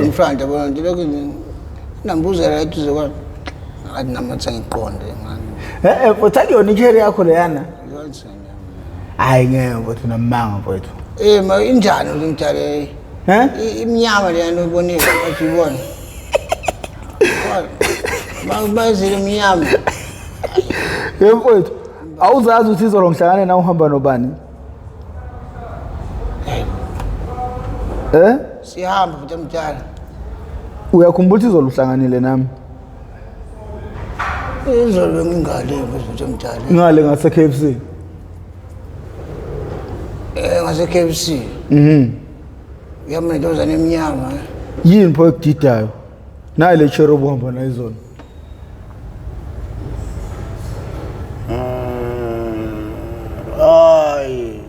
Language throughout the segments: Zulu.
In front, yabona nje lokhu nambuzela eduze kwami, ngathi nami sengiqonde ngani. Mfowethu, akuyona icherry yakho leyana? Hayi, ngeke mfowethu, namanga mfowethu. Ma injani lo mdala? Eh? Imnyama leyana uyibonile, bathi uyibona. Bayizile imnyama. Ye mfowethu, awuzazi ukuthi izolo ngihlangane nawe uhamba nobani? Eh? Sihamba futhi emdala. Uyakhumbula ukuthi izolo uhlanganile nami? Izolo bengingale futhi emdala. Ngale ngase KFC. Ngase KFC. Uyamna intombazane emnyama. Yini pho ekudidayo? Nayi le cherry obuhamba nayo izolo. Hayi,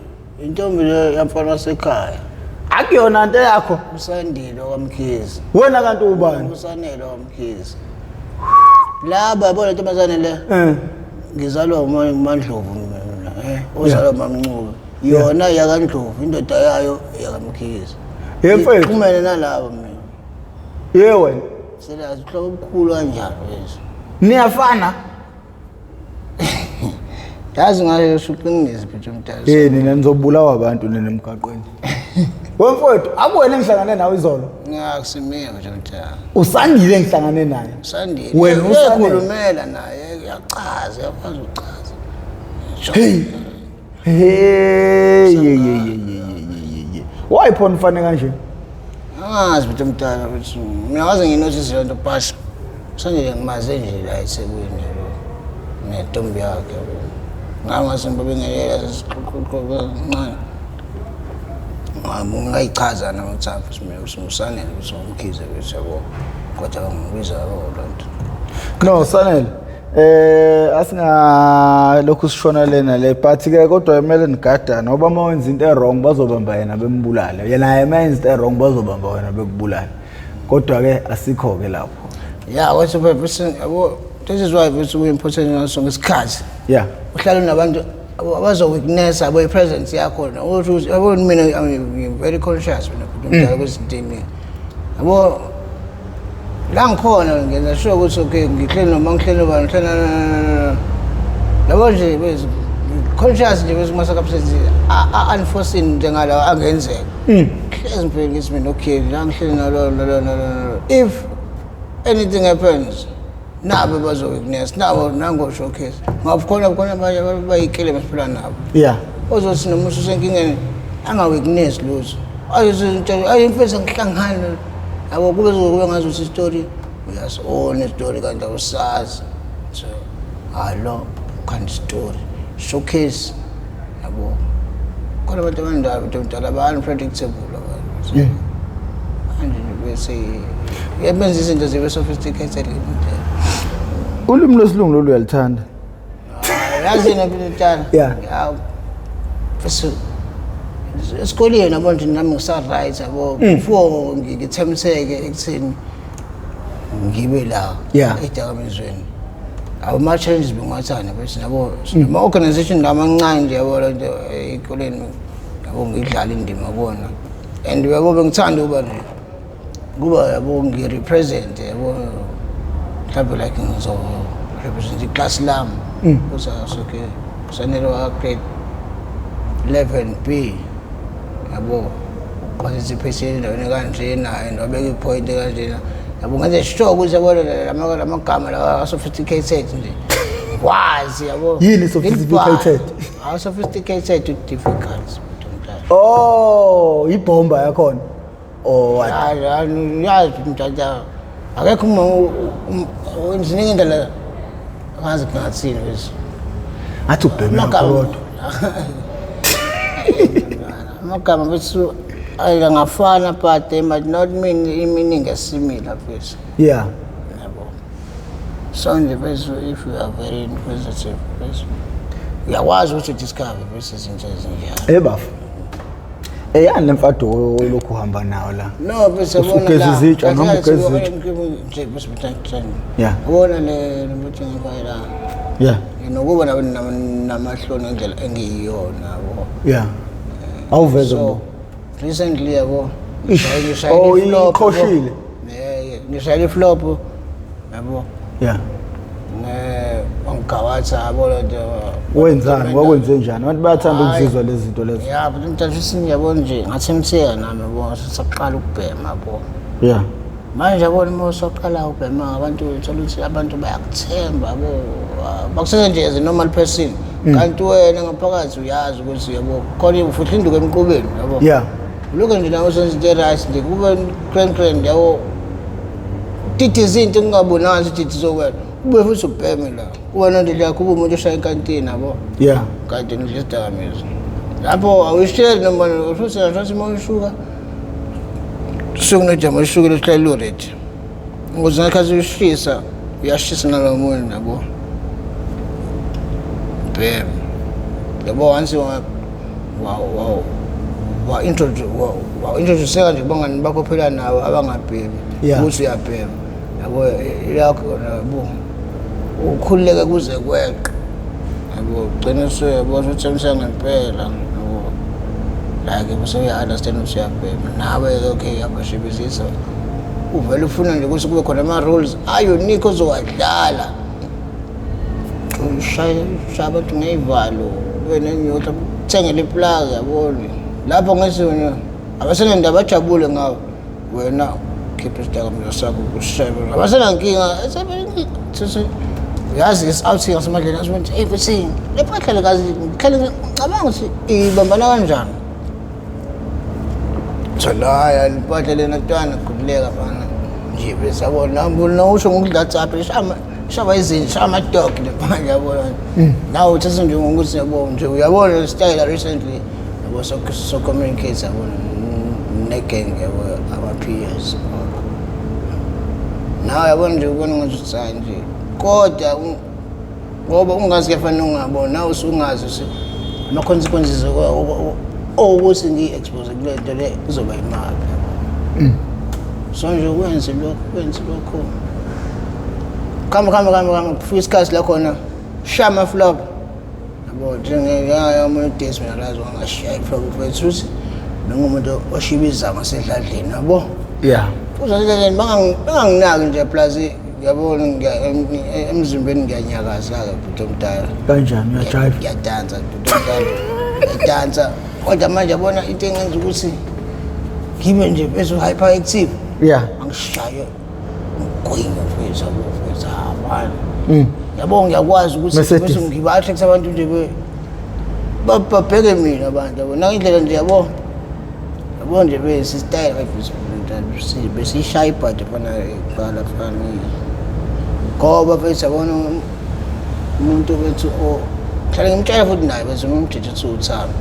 intombi le yamfana wasekhaya. Akuyona into yakho. Usandile waMkhize. Wena kanti ubani? Usanele waMkhize. Laba yabona intombazane le. Ngizalwa uMandlovu mina, ozalwa uMamncube. Yona yakaNdlovu, indoda yayo yakaMkhize. Ye mfethu. Xhumene nalabo mina. Ye wena. Selazi uhlobo obukhulu kanjalo lezo. Niyafana? Yazi ngayo usuqinise mfethu omdala. Nina nizobulawa abantu nina emgaqweni. We mfowethu, akuwena engihlangane nawe izolo. Ngiyakusimika mfethu omdala. Usandile engihlangane naye. Usandile. Wena uSandile. Uyakhulumela naye, uyachaza, uyakwazi ukuchaza. Hey. Hey, ye ye ye ye ye ye. Why phona ufane kanje? Angazi mfethu omdala ukuthi mina ngaze nginothise le nto but Usandile ngimaze nje la eThekwini nentombi yakhe. Ngangase ngibabingelela sesixoxoxo kancane. Ngayichaza nami ukuthi hhayi mina uSanele ukuthi uMkhize bese yabo. Kodwa bangibiza yabo loo nto. No, Sanele. Asinga lokhu sishona lena le, but ke kodwa kumele nigadane ngoba uma wenza into e-wrong bazobamba yena bembulale. Yena uma yenza into e-wrong bazobamba wena bekubulale. Kodwa ke asikho ke lapho. Yeah, what's up, listen, yabo, this is why it's so important ngaso sonke isikhathi. Uhlale nabantu abazo-witness abo i-presence yakho. Ukuthi yabo mina I'm very conscious mina futhi umdala kwezinto eziningi. Yabo la ngikhona ngenza sure ukuthi okay ngihleli noma ngihleli nobani, ngihleli yabo nje bese conscious nje bese kuma-circumstances unforeseen njengalawa angenzeka. Hlezi ngifike ngithi mina okay la ngihleli nalo nalo nalo. If anything happens, nabo bazo-witness, nabo nango-showcase. Ngoba khona abanye bayikele basiphila nabo. Ozothi noma ususenkingeni anga-witness lutho. Ayothi ayi mfethu ngihlangana. Yabo kube kube ngazi ukuthi story uyasi-own story kanti awusazi. So alo kind story showcase yabo. Khona abantu abandala abantu abadala ba unpredictable abantu. Manje bese yebenza izinto zibe sophisticated ngempela. Ulimi lwesilungu lolu uyalithanda. Yazi yena phela mntana. Ya. Bese esikoleni yabo nje nami ngisa-right yabo before ngithemseke ekutheni ngibe la edakamizweni. Ama-challenges bengiwathanda bese yabo ama-organization la amancane nje yabo lento ey'koleni yabo ngidlala indima kuwona and yabo bengithanda ukuba nje kuba yabo ngi-represent yabo mhlawumbe like ngizo-represent iklasi lami kusasuke kusanele wa-grade 11 B yabo participate endaweni kanjena and wabeka i-point kanjena yabo ngenze sure ukuthi yabo lamagama lawa a-sophisticated nje wazi yabo. Yini sophisticated? A-sophisticated difficult. Oh, ibhomba yakhona. Oh, what? Yazi mtata akekho uma ziningi indlela angazi kungathini bese Ngathi ubheme kodwa. Amagama bese angafana but they might not mean i-meaning e-similar bese. Yabo so nje bese if you are very inquisitive bese uyakwazi ukuthi udiscover bese izinto ezinjalo. Eh bafo. Eyani lemfado lokhu uhamba nawo la? No, bese yabona Usugeza la, izitsha noma kahle ugeza kahle izitsha? Nje bese mthatha. Yabona le ukuthi ngifake la. Nokuba namahloni ngendlela engiyiyona yabo. Awuveze So mbo. recently yabo Ngishayela Oh, i-flop, iqhoshile. yabo. Ngishayela i-flop yabo. Yeah. Ne wangigawatha yabo lento. Wenzani? Wakwenze njani? Abantu bayathanda Hhayi. ukuzizwa lezi zinto lezo. Ya, but umntana yabo nje ngathemtheka nami yabo saqala ukubhema yabo. Yeah. Manje yabona uma usaqala ukubhema abantu uthola ukuthi abantu bayakuthemba yabo. Bakusese nje as a normal person. Kanti wena ngaphakathi uyazi ukuthi yabo khona ufuhla induku emqubeni yabo. Yeah. Lokho nje nawe usenza into e-right nje kube grand grand yabo. Titi izinto kungabonakali ukuthi titi zokwena. Ube futhi ubheme la. Kuba nento yakho ube umuntu oshaya inkantini yabo. Yeah. Kanti nidla isidakamizwa. Lapho awuyisheli noma futhi nje uma uyishuka suku nejama uyishuka lihlale lu-ready. Ukuze ngekhathi uyishisa uyashisa nalowo muntu yabo. Bam. Yabo once wa wa wa wa introduce wa introduce nje kubangani bakho phela nawo abangabhemi Yeah. ukuthi uyabhema yabo yakho yabo ukhululeke kuze kweqe yabo ugcine usuyabo usuthembisa ngempela yabo like usuya-understand ukuthi uyabhema nawe-ke okay uyabashibizisa uvele ufuna nje ukuthi kube khona ama-rules a-unique ozowadlala ushaya ushaya abantu ngey'valo ube nenyotha uthengele iplaza yabona lapho ngesinye abasenendaba bajabule ngawe wena khipha isidakamizwa sakho usishaye abasenankinga uyazi isi-outing yasemadleni asho hey futhi le mpahla le kazi ngihlale ngicabanga ukuthi ibambana kanjani thola impahla lena ntwana khululeka fana nje bese yabona nawusho ngokudla tsaphe shaba izinja shaba ama-dog le manje yabona nawe uthatha nje ngokuthi yabo nje uyabona le style recently yabo so communicate yabona ne-gang yabo ama-peers nawe yabona nje ubona ngathi hayi nje kodwa ngoba ungazi kuyafana ungaboni nawe usungazi ukuthi ama-consequences owukuthi ngiyi-expose kule nto le kuzoba imali so nje wenze lokho wenze lokho kama kama kama kama kufika isikhathi la khona shaya ama-flop yabo njengeyomunye udesi mina lazi wangashiya i-flop mfethu futhi bengumuntu oshibiza ngasedladleni yabo. Yeah. Uzasedladleni banganginaki nje plus yabo emzimbeni ngiyanyakaza-ke bhuti omdala. Kanjani uyajive? Ngiyadansa bhuti omdala, ngiyadansa kodwa manje yabona into engenza ukuthi ngibe nje bese hyper active. Yeah. Angishaye umgwinyo mfethu yabo mfethu hapana. Yabo ngiyakwazi ukuthi Mercedes. bese ngiba-attract abantu nje babheke mina abantu yabo nakindlela nje yabo yabo nje bese style besishaya ibhadi fana kuqala fana ngoba mfethu yabona umuntu wethu hlale ngimtshela futhi naye bese umjeje uthi uthando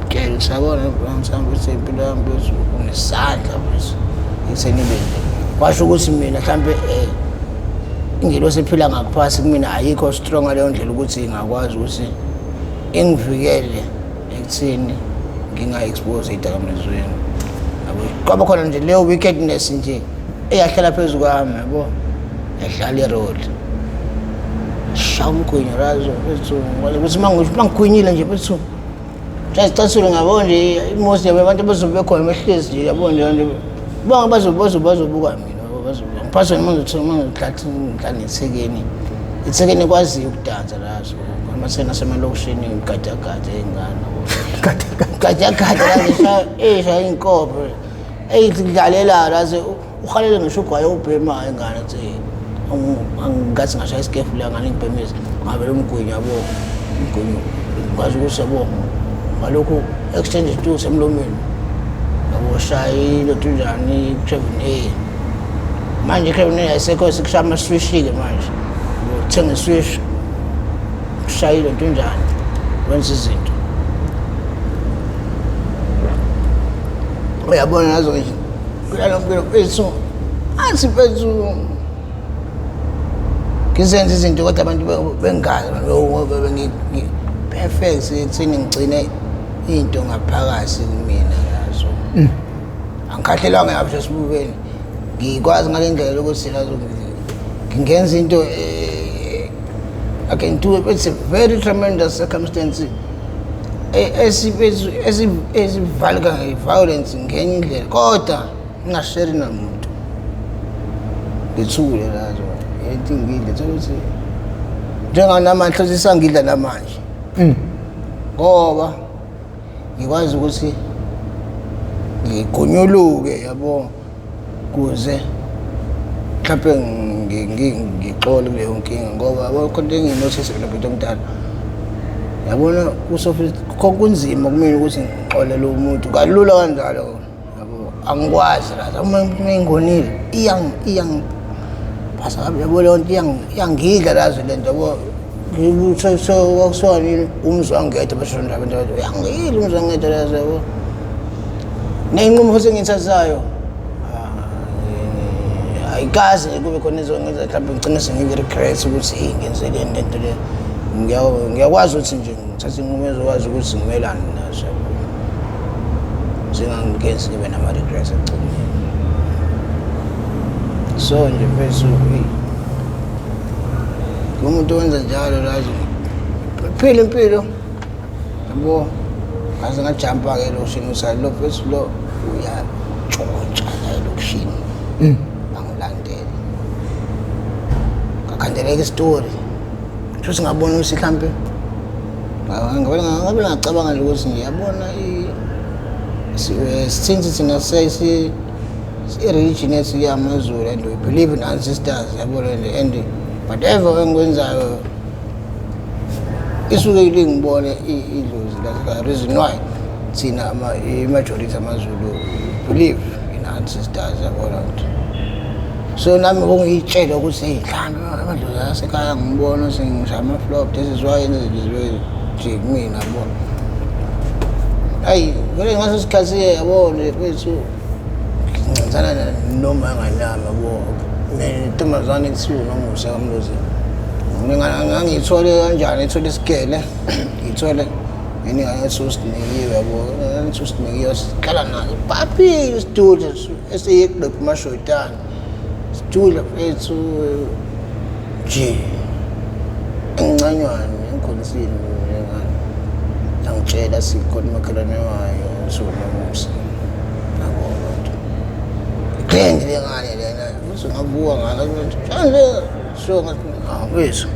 ngimtshela ukuthi yabona mhlawumbe ukuthi impilo yami bese unesandla bese ekutheni ibe nje kwasho ukuthi mina mhlampe ingelosi ephila ngakuphasi kumina ayikho strong ngaleyo ndlela ukuthi ingakwazi ukuthi ingivikele ekutheni nginga-expose ey'dakamizweni yabo. Kwaba khona nje leyo wickedness nje eyahlala phezu kwami yabo yadlala i-role shaya umgwinyo razo mfethu ukuthi uma ngigwinyile nje mfethu shaya ngiyabona nje imosi yabo abantu bazobe bekhona behlezi nje yabo nje nje bonke bazobuka mina yabo, bazobuka ngiphathwe noma ngizothola uma ngidlala nethekeni ithekeni kwaziyo ukudansa lazo amathekeni asemalokishini ngigadagada ey'ngane gadagada lazo shaya iy'nkophe eyidlalela laze uhalele ngisho ugwaye ubhemayo ingane athi angathi ngashaya isikefu la ngane ngibhemisa ngavele umgwinyo yabo umgwinyo ngikwazi ukuthi yabo ngalokhu exchange isitusi emlomeni yabo shaya into njani i-Craven A manje i-Craven A ayisekho sekushaya ama-swish-ke manje uthenga i-swish kushayile into njani wenza izinto uyabona nazo nje kulalo mpilo mfethu athi mfethu ngizenze izinto kodwa abantu bengazi perfect ekutheni ngigcine into ngaphakathi kumina yazo angikhahlelwanga ngapha esibukweni ngikwazi ngale ndlela yokuthi yazo ngingenza into I can do it. It's a very tremendous circumstance. Esivaleka nge-violence ngenye indlela, kodwa ngingasheri namuntu, ngithule lazo into ngidle, thola ukuthi njenganamanje hlothi isangidla namanje, ngoba ngikwazi ukuthi ngigonyuluke, yabo, kuze mhlawumbe ngixole kuleyo nkinga, ngoba yabo khona into engiyinothise mina, bhuti omdala, yabona, kunzima kumina ukuthi ngixolele umuntu kalula kanjalo, yabo, angikwazi la uma ingonile iyangiphatha kabi, yabo, leyo nto iyangidla lazo le nto, yabo. Kwakusiwa umzwangedwa, basho njalo abantu, uyangidla umzwangedwa lazo, yabo. Ney'nqumo futhi engiyithathayo ayikaze kube khona ezongenza mhlawumbe ngigcine sengiyi-regret ukuthi eyi, ngenzeleni le nto le. Ngiyakwazi ukuthi nje ngithathe inqumo ezokwazi ukuthi ngimelane naso, yabo, zingangenzi ngibe nama-regrets ekugcineni. So nje mfethu, eyi, umuntu owenza njalo lazo phila impilo, yabo. Ngaze ngajampa-ke elokishini ukuthi hayi, lo mfethu lo uyatshontsha la elokishini, bangilandele, ngakhandeleka isitori futhi ngabona ukuthi mhlampe ngabe ngacabanga nje ukuthi ngiyabona since thina i-religion yethu yamaZulu and we believe in ancestors, yabona, and whatever engikwenzayo isuke lingibone idlozi. That's the reason why thina i-majority amaZulu believe in ancestors, yabona ukuthi so nami kungiyitshela ukuthi hey, mhlawumbe amadlozi asekhaya ngibona sengishaya ama-flop, this is why yenze izinto nje kumina, yabo. Ayi vele ngaso sikhathi, yabo, nje mfethu, ngincintisana noma enganami, yabo, nentombazane ekuthiwa uNomusa kaMlozi. Ngangiyithole kanjani? Ithole isigele, ngiyithole ngeninga usinikiwe, yabo, ngithi usinikiwe, sihlala nazo bhaphile, isidudla esiyiqephu mashoyitana, sidudla mfethu nje encanywane engikholisile njengane, angitshela sikhona umakhelwane wayo usunomusa nabo abantu grand lengane lena futhi ngabuka ngayo nje, so ngathi awethu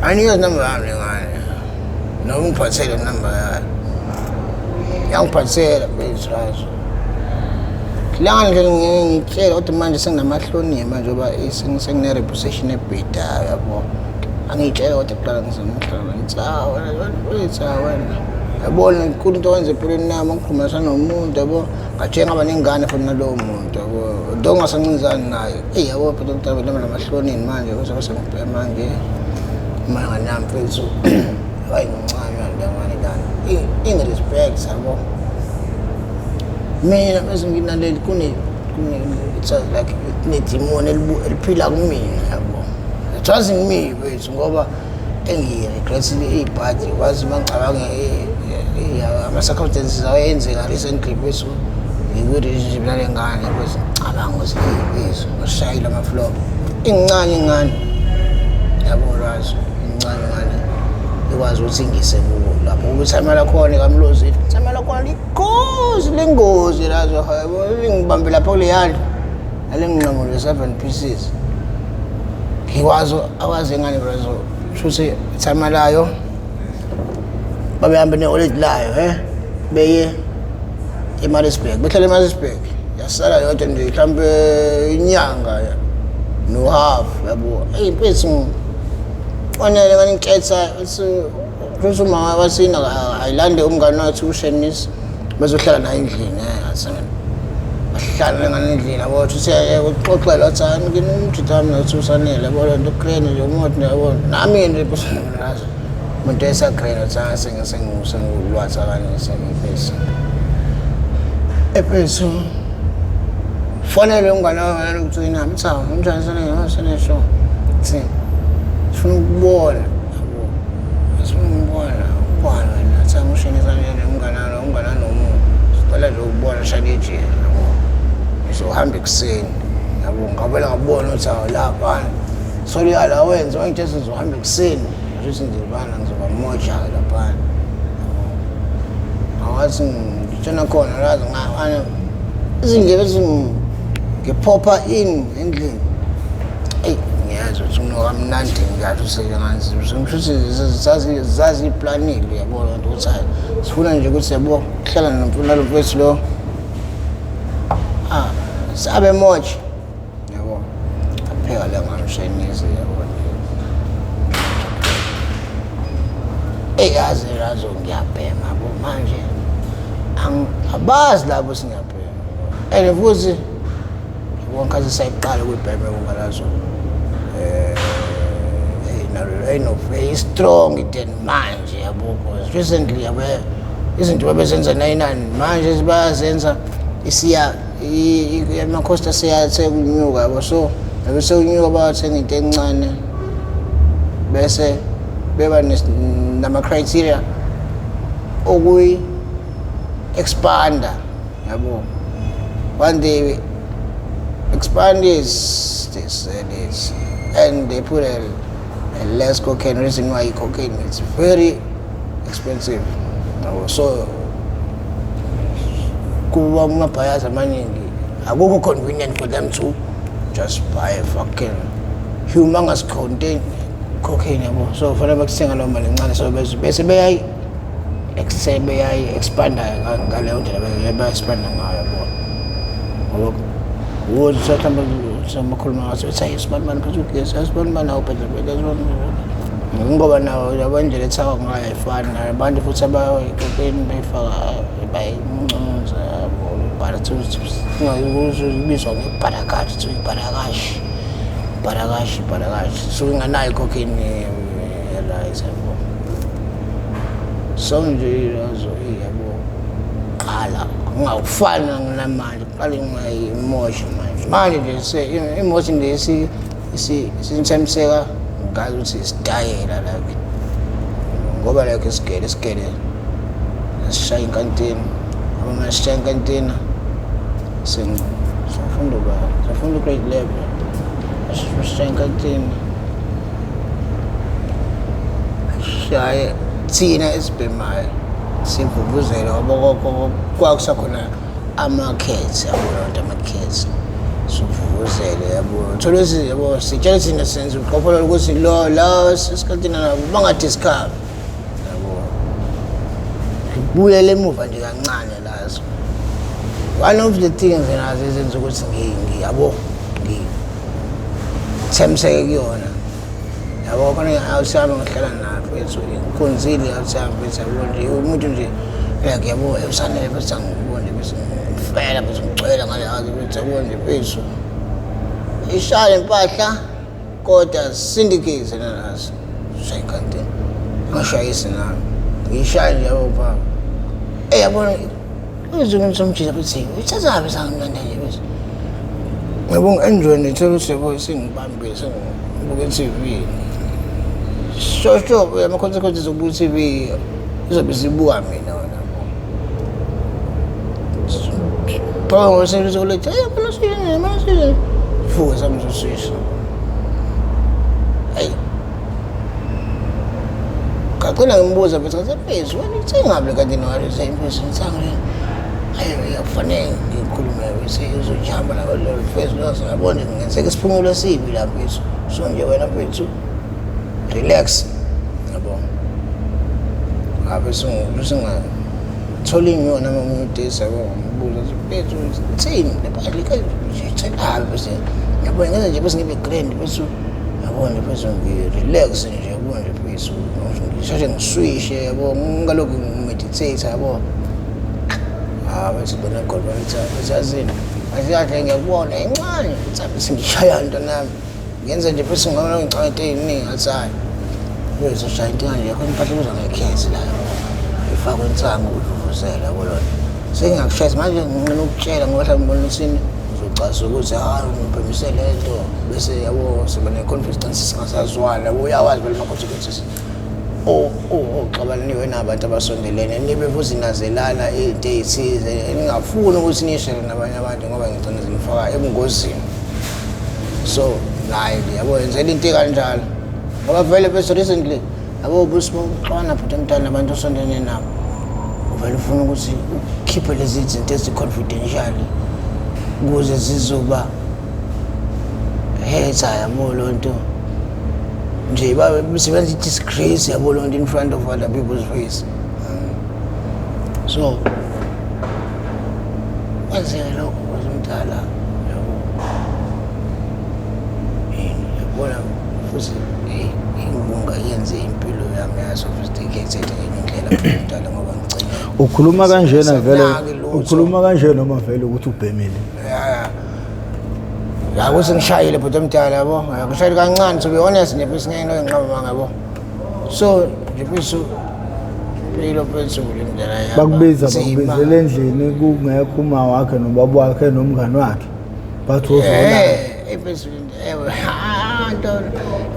ayinikeze inamba yami lengane noma ungiphathele inamba yayo, yangiphathela mfethu razo langa nje ngitshela, kodwa manje senginamahloni manje ngoba sengine-reputation ebhedayo, yabo. Angiyitshela kodwa kuqala ngizomhlala ngithi hawu wena wethu, hawu wena, yabona, inkulu into owenza empilweni nami, ngikhuluma nomuntu, yabo, ngathi ngaba nengane futhi nalowo muntu, yabo, do ngingasancinzani naye. Eyi, yabo phela umntwana nami namahlonini manje kuze sengibhema nje mangane yami mfethu, wayincane lengane lana ingi-respect, yabo. Mina bese nginaleli kune it's like kune-demon eliphila kumina, yabo. It wasn't me mfethu, ngoba engiyi-regret-ile iy'bhadi wazi uma ngicabanga ama-circumstances awayenzeka recently mfethu, ngikwi-relationship nale ngane mfethu, ngicabanga ukuthi mfethu ngashayile ama-flop, ingincane ingane, yabo, lwazi incane ingane ikwazi ukuthi ingise kuwo lapho kuba ithayima lakhona kamlozi, ithayima lakhona ligozi lengozi lazo, yabo, lingibambe lapho kuleyandlu alinginqamule seven pieces. Ngikwazi akwazi ingane brazo, shuthi ithayima layo babehambe ne-oledi layo beye eMaritzburg, behlala eMaritzburg, yasala yodwa nje mhlampe inyanga no-half, yabo. Eyi mfethu, onele ngane ngikhetha futhi umama wasina ayilande umngane wakhe uShenis bezohlala naye endlini, athi bahlala nengane endlini, yabo, uthi uxoxela wathi hayi nginomjita wami nathi usanele, yabo, lento crane nje umuntu, yabo, nami nje ngazo umuntu esagreen wathi hayi sengulwatha kanje sengifisa efethu fonele umngane wami ukuthi nami cha unjani sene sene sho thi sifuna ukubona, yabo, sifuna ukubona ubona wena athi angushini sanele umngane wami, umngane nomuntu sicela nje ukubona shayela yabo, ngizohamba ekuseni, yabo, ngabela ngabona ukuthi awu lapha so la wenza wangitshela sizohamba ekuseni, ngisho nje bana ngizoba moja laphana. Ngathi ngitshena khona lazi ngafana izindlebe ngiphopha in endlini. Eyi, ngiyazi ukuthi unuka kamnandi, ngiyazi usebenzi ngisho ukuthi zaziplanile, yabo, loo nto ukuthi hayi, sifuna nje ukuthi, yabo, kuhlala nalo mfethu lo, ah, sabe moja, yabo, apheka la ngamshayinisi, yabo. Eyi, yazi lazo ngiyabhema, yabo, manje abazi labo singiyabhema, and futhi yabo nkathi sayiqala ukuyibhema kungalazo, eh strong than manje, yabo, because recently, yabo, izinto babezenza 99 manje bayazenza isiya ama-cost aseyathe kunyuka, yabo. So yabe sekunyuka, bayathenga into encane bese beba nama-criteria okuyi-expanda, yabo. One day expand is this this and they put a less cocaine. Reason why cocaine is very expensive, yabo. So kuba kuma-buyers amaningi akukho convenient for them to just buy a fucking humongous contain cocaine, yabo. So kufanele bakuthenga leyo mali encane, so bese beyayi beyayi-expanda ngaleyo ndlela bayi-expanda ngayo, yabo, ngoba ukuthi mhlawumbe semakhuluma ngaso ethi hayi, sibani bani phethe ugesi, hayi, sibani bani awuphethe phethe, ngoba nawo yabo indlela ethakwa ngayo ayifani nabantu futhi abayi-cocaine bayifaka bayinconza, yabo, bhala ibizwa ngebharakashi, kuthiwa ibharakashi, bharakashi, bharakashi, suke inganayo i-cocaine right, yabo. So nje yazo, yabo, qala kungawufani namanje, qala ingayimosha manje manje nje imoshi nje isithembiseka ngazi ukuthi isitayela, like ngoba like isigele sishaya inkantini, aba masishaya inkantina sengifunda uba sifunda u-grade 11, sishaya inkantini, shaye thina esibhemayo sivuvuzele, ngoba kwakusakhona amakhethe, yabo, loo nto amakhethe sivuvuzele, yabo, thola ukuthi, yabo, sitshele thina senza uqophololo ukuthi lo la esikhathini nabo bangadiscover, yabo. Ngibuyele emuva nje kancane lazo, one of the things nazo ezenza ukuthi yabo ngithembiseke kuyona, yabo, khona i-house yami ngihlala nayo mfethu, ngikhonzile i-house yami mfethu, yabo, nje umuntu nje like, yabo, usanele mfethu, angibone mfethu, ngifela mfethu, ngigcwele ngale house mfethu, yabo, nje mfethu ishaya impahla kodwa syndicate nalazo shaya inkantini ngashayisi nami ngiyishaya nje, yabo, baba, eh, yabona izulu ngizomjita futhi ithathaphi sanginanda nje bese yabo ngi-enjoy nje, thola ukuthi, yabo, sengibambile sengibuka i-TV, sure sure ama-consequences okubuka i-TV izobe sibuka mina wena, yabo, ngoseluzokuletha, hey, yabona sile, yabona sile, fuka sami sosisha. Hayi, ngagcina ngimbuza mfethu, ngathi, mfethu, wena uthengaphi kanti nowalo mfethu ngithenga le. Hayi, akufanele ngikhulume bese uzojamba la lo mfethu lo, yabona, ngenzeka isiphumulo esibi la mfethu. So nje wena mfethu relax, yabo, ngabe singathola inyoni noma umuntu, yabo, ngibuza ukuthi mfethu thini le mpahla ithengaphi bese, yabo, ngenza nje bese ngibe grand bese, yabo, nje bese ngi-relax nje, yabo, nje mfethu ngisheshe ngiswishe, yabo, ngingalokhu ngimeditate, yabo. Ah, bese bona khona bathi yazini kahle kahle ngiyakubona incane ngithi sengishaya into nami ngenza nje futhi ngibona ngicabanga into ey'ningi, ngathi hayi, uzoshaya into kanje khona impahla ibizwa ngekhethe la, ifakwe insangu uvuvuzela, yabo, lona sengingakushayisa manje nginqena ukutshela ngoba mhlawumbe ngibona ukuthi uzocasa ukuthi hayi, ungibhemise le nto bese, yabo, siba ne-confidence singasazwani, yabo, uyawazi vele ama-consequences oxabananiwe nabantu abasondelene nibe futhi nazelana iy'nto ey'thize ningafuni ukuthi niyishere nabanye abantu ngoba ngigcina zinifaka ebungozini. So naye nje, yabo, yenzela into ekanjalo ngoba vele bese recently, yabo, busixabana futhi emntana nabantu osondelene nabo. Uvele ufuna ukuthi ukhiphe lezi zinto ezi-confidential ukuze zizoba hetha, yabo, loo nto nje sebenza i-disgrace, yabo, loo nto in front of other people's face. So kwenzeke lokho kwezomdala, yabo, yini, yabona, futhi hey, ingunga yenze impilo yami ya-sophisticated ngenye indlela mdala, ngoba ngigcine Ukhuluma kanjena vele? Senaki lutho. Ukhuluma kanje noma vele ukuthi ubhemile? Ya, ukuthi ngishayile, bhuti omdala, yabo. Ngishayile kancane, to be honest nje, futhi ngeke nginoyinqaba manga, yabo. So nje mfethu, impilo phezulu indlela yaba Bakubiza nzima. Bakubizela endlini kungekho uma wakhe nobaba wakhe nomngani wakhe, bathi wozolala. Phezulu, ewe, ah, ntona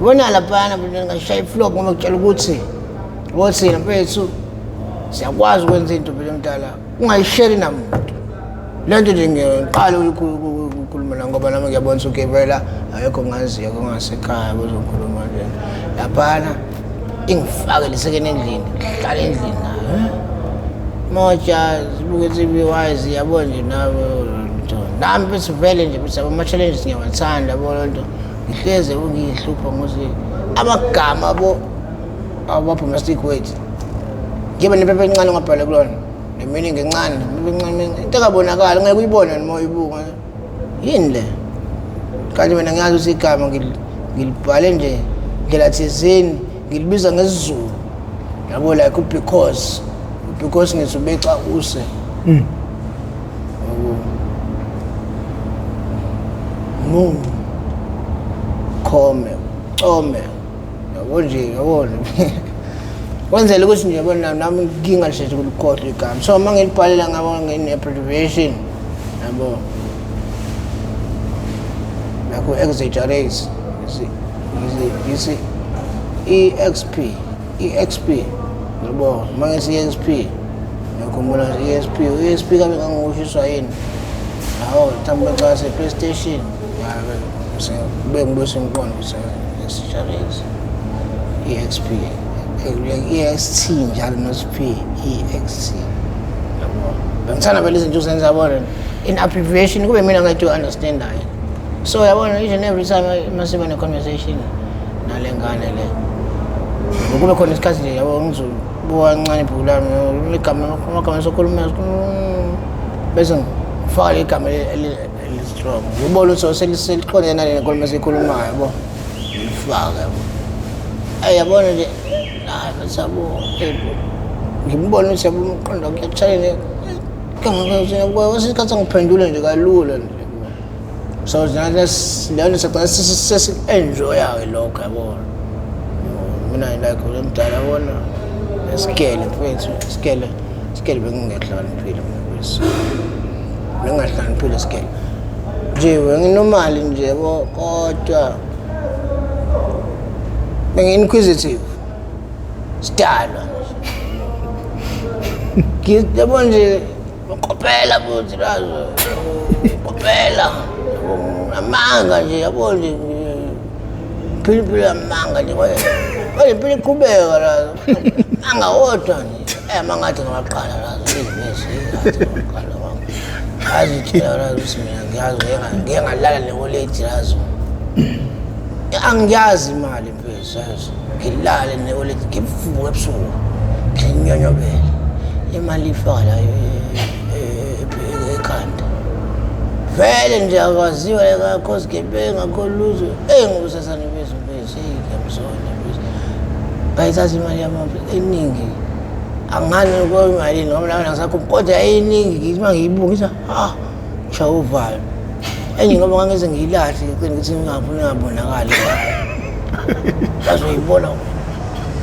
ibona laphana, mina ngashaya iflop ngoba kutshela ukuthi wothina mfethu siyakwazi ukwenza into phela mdala, ungayisheri namuntu le nto nje. Ngiqale ukukhuluma la ngoba nami ngiyabona ukuthi okay, vela akekho ngaziyo kongasekhaya bozokhuluma nje laphana, ingifake lisekene endlini, ngihlale endlini nayo, moja sibuke TV wise, yabo nje nawe nto. Nami bese vele nje bese ama-challenges ngiyawathanda, yabo, loo nto ngihleze ngiyihlupha ngokuthi amagama abo aba-domestic words ngibe nephepha elincane ongabhala kulona ne-meaning encane, nephepha encane, into engabonakali, ngeke uyibone noma uyibuka yini le. Kanti mina ngiyazi ukuthi igama ngilibhale nje ndlela thizeni, ngilibiza ngesiZulu, yabo, like because ngithi ubeca use, yabo, mu khome come, yabo nje, yabona, kwenzela ukuthi nje, yabona, nami ngingalisheshe ukulikhohlwa igama. So uma ngilibhalela ngabo ngine-abbreviation, yabo, nakho exaggerate, ngisi EXP, EXP, yabo. Uma ngithi EXP ngiyakhumbula nje EXP, EXP kabe ngangushiswa yini hawo mhlawumbe xa se-PlayStation kube ngibuye sengiqonda ukuthi exaggerate EXP, EXT njalo, not P, EXT, yabo. Bengithanda vele izinto uzenza, yabona, in abbreviation, kube mina ngeke understandayo. So yabona, each and every time masiba ne-conversation nale ngane le, kube khona isikhathi nje, yabo, ngizobuka kancane ibhuku lami, igama, amagama esokhuluma, bese ngifaka le gama eli-strong, ngibona ukuthi seliqondene nale nkulumo esiyikhulumayo, yabo, ngilifake, yabo. Ayi, yabona nje, hayi bathi, yabo, ngimbone ukuthi, yabo, umqondo wakhe kuyatshayela kwesinye isikhathi, angiphendule nje kalula nje. So leyo nto sagcina sesi-enjoya-ke lokho, yabo. Mina like mdala, yabona, esigele mfethu, isigele, isigele bengingehlakaniphile mina mfethu, bengingahlakaniphile isigele nje, benginomali nje, yabo, kodwa bengi-inquisitive sidalwa nje, yabo nje, ngikopela futhi lazo, ngikopela amanga nje, yabo nje, phila impilo yamanga nje, kodwa impilo iqhubeka lazo, amanga wodwa nje. Amanga athi ngawaqala lazo izivesi, athi ngawaqala amanga, azitshela lazo ukuthi mina ngiyazi ngike ngalala ne-oledi lazo, angiyazi imali mfethu, yazi ngilale ne-oledi, ngivuke ebusuku nginyonyobele imali, ifaka la ekhanda vele nje, akwaziwa akho sigebengu, akho lutho. Eyi, ngokusasane mfethu, mfethu, eyi, ngiyamzona mfethu, ngayithatha imali yami eningi, angani imalini ngoba nawe nangisakho, kodwa yayiningi. Ngithi uma ngiyibuka ngithi ah, ngishaya uvalo enye ngoba ngangize ngiyilahle ngicela ukuthi ngingafuni ngabonakali, bazoyibona,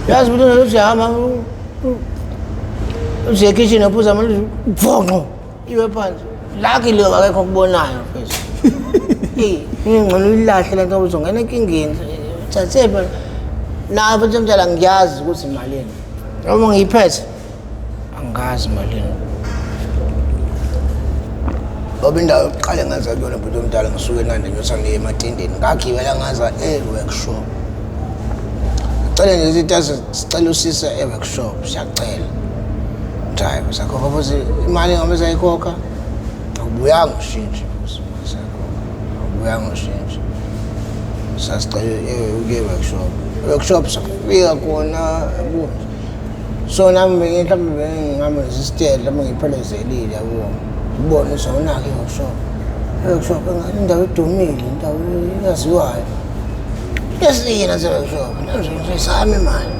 yazi ukuthi uthi hamba uthi ekhishini uphuza amanzi, vonqo iwe phansi, luckily akekho okubonayo mfethu. Eyi, ngcono uyilahle le nto, uzongena enkingeni, uthathe phela nayo futhi mdala, ngiyazi ukuthi imalini noma ngiyiphethe, angazi malini, ngoba indawo yokuqala engaza kuyona, bhuti omdala, ngisuke eNanda ngiyothi ngiye ematendeni, ngagibela ngaza e-workshop. Cela nje izinto, sicela usise e-workshop, siyacela. Drive sakhokha futhi imali ngabe sayikhokha, akubuyanga ushintshe futhi sakhokha, akubuyanga ushintshe. Sasicela ukuye workshop, workshop safika khona, yabo. So nami mhlawumbe bengihamba nesistela, mhlawumbe ngiyiphelezelile, yabo, ubone ukuthi awunakho i-workshop. I-workshop indawo edumile, indawo eyaziwayo. Esiyini ase-workshop sami imali,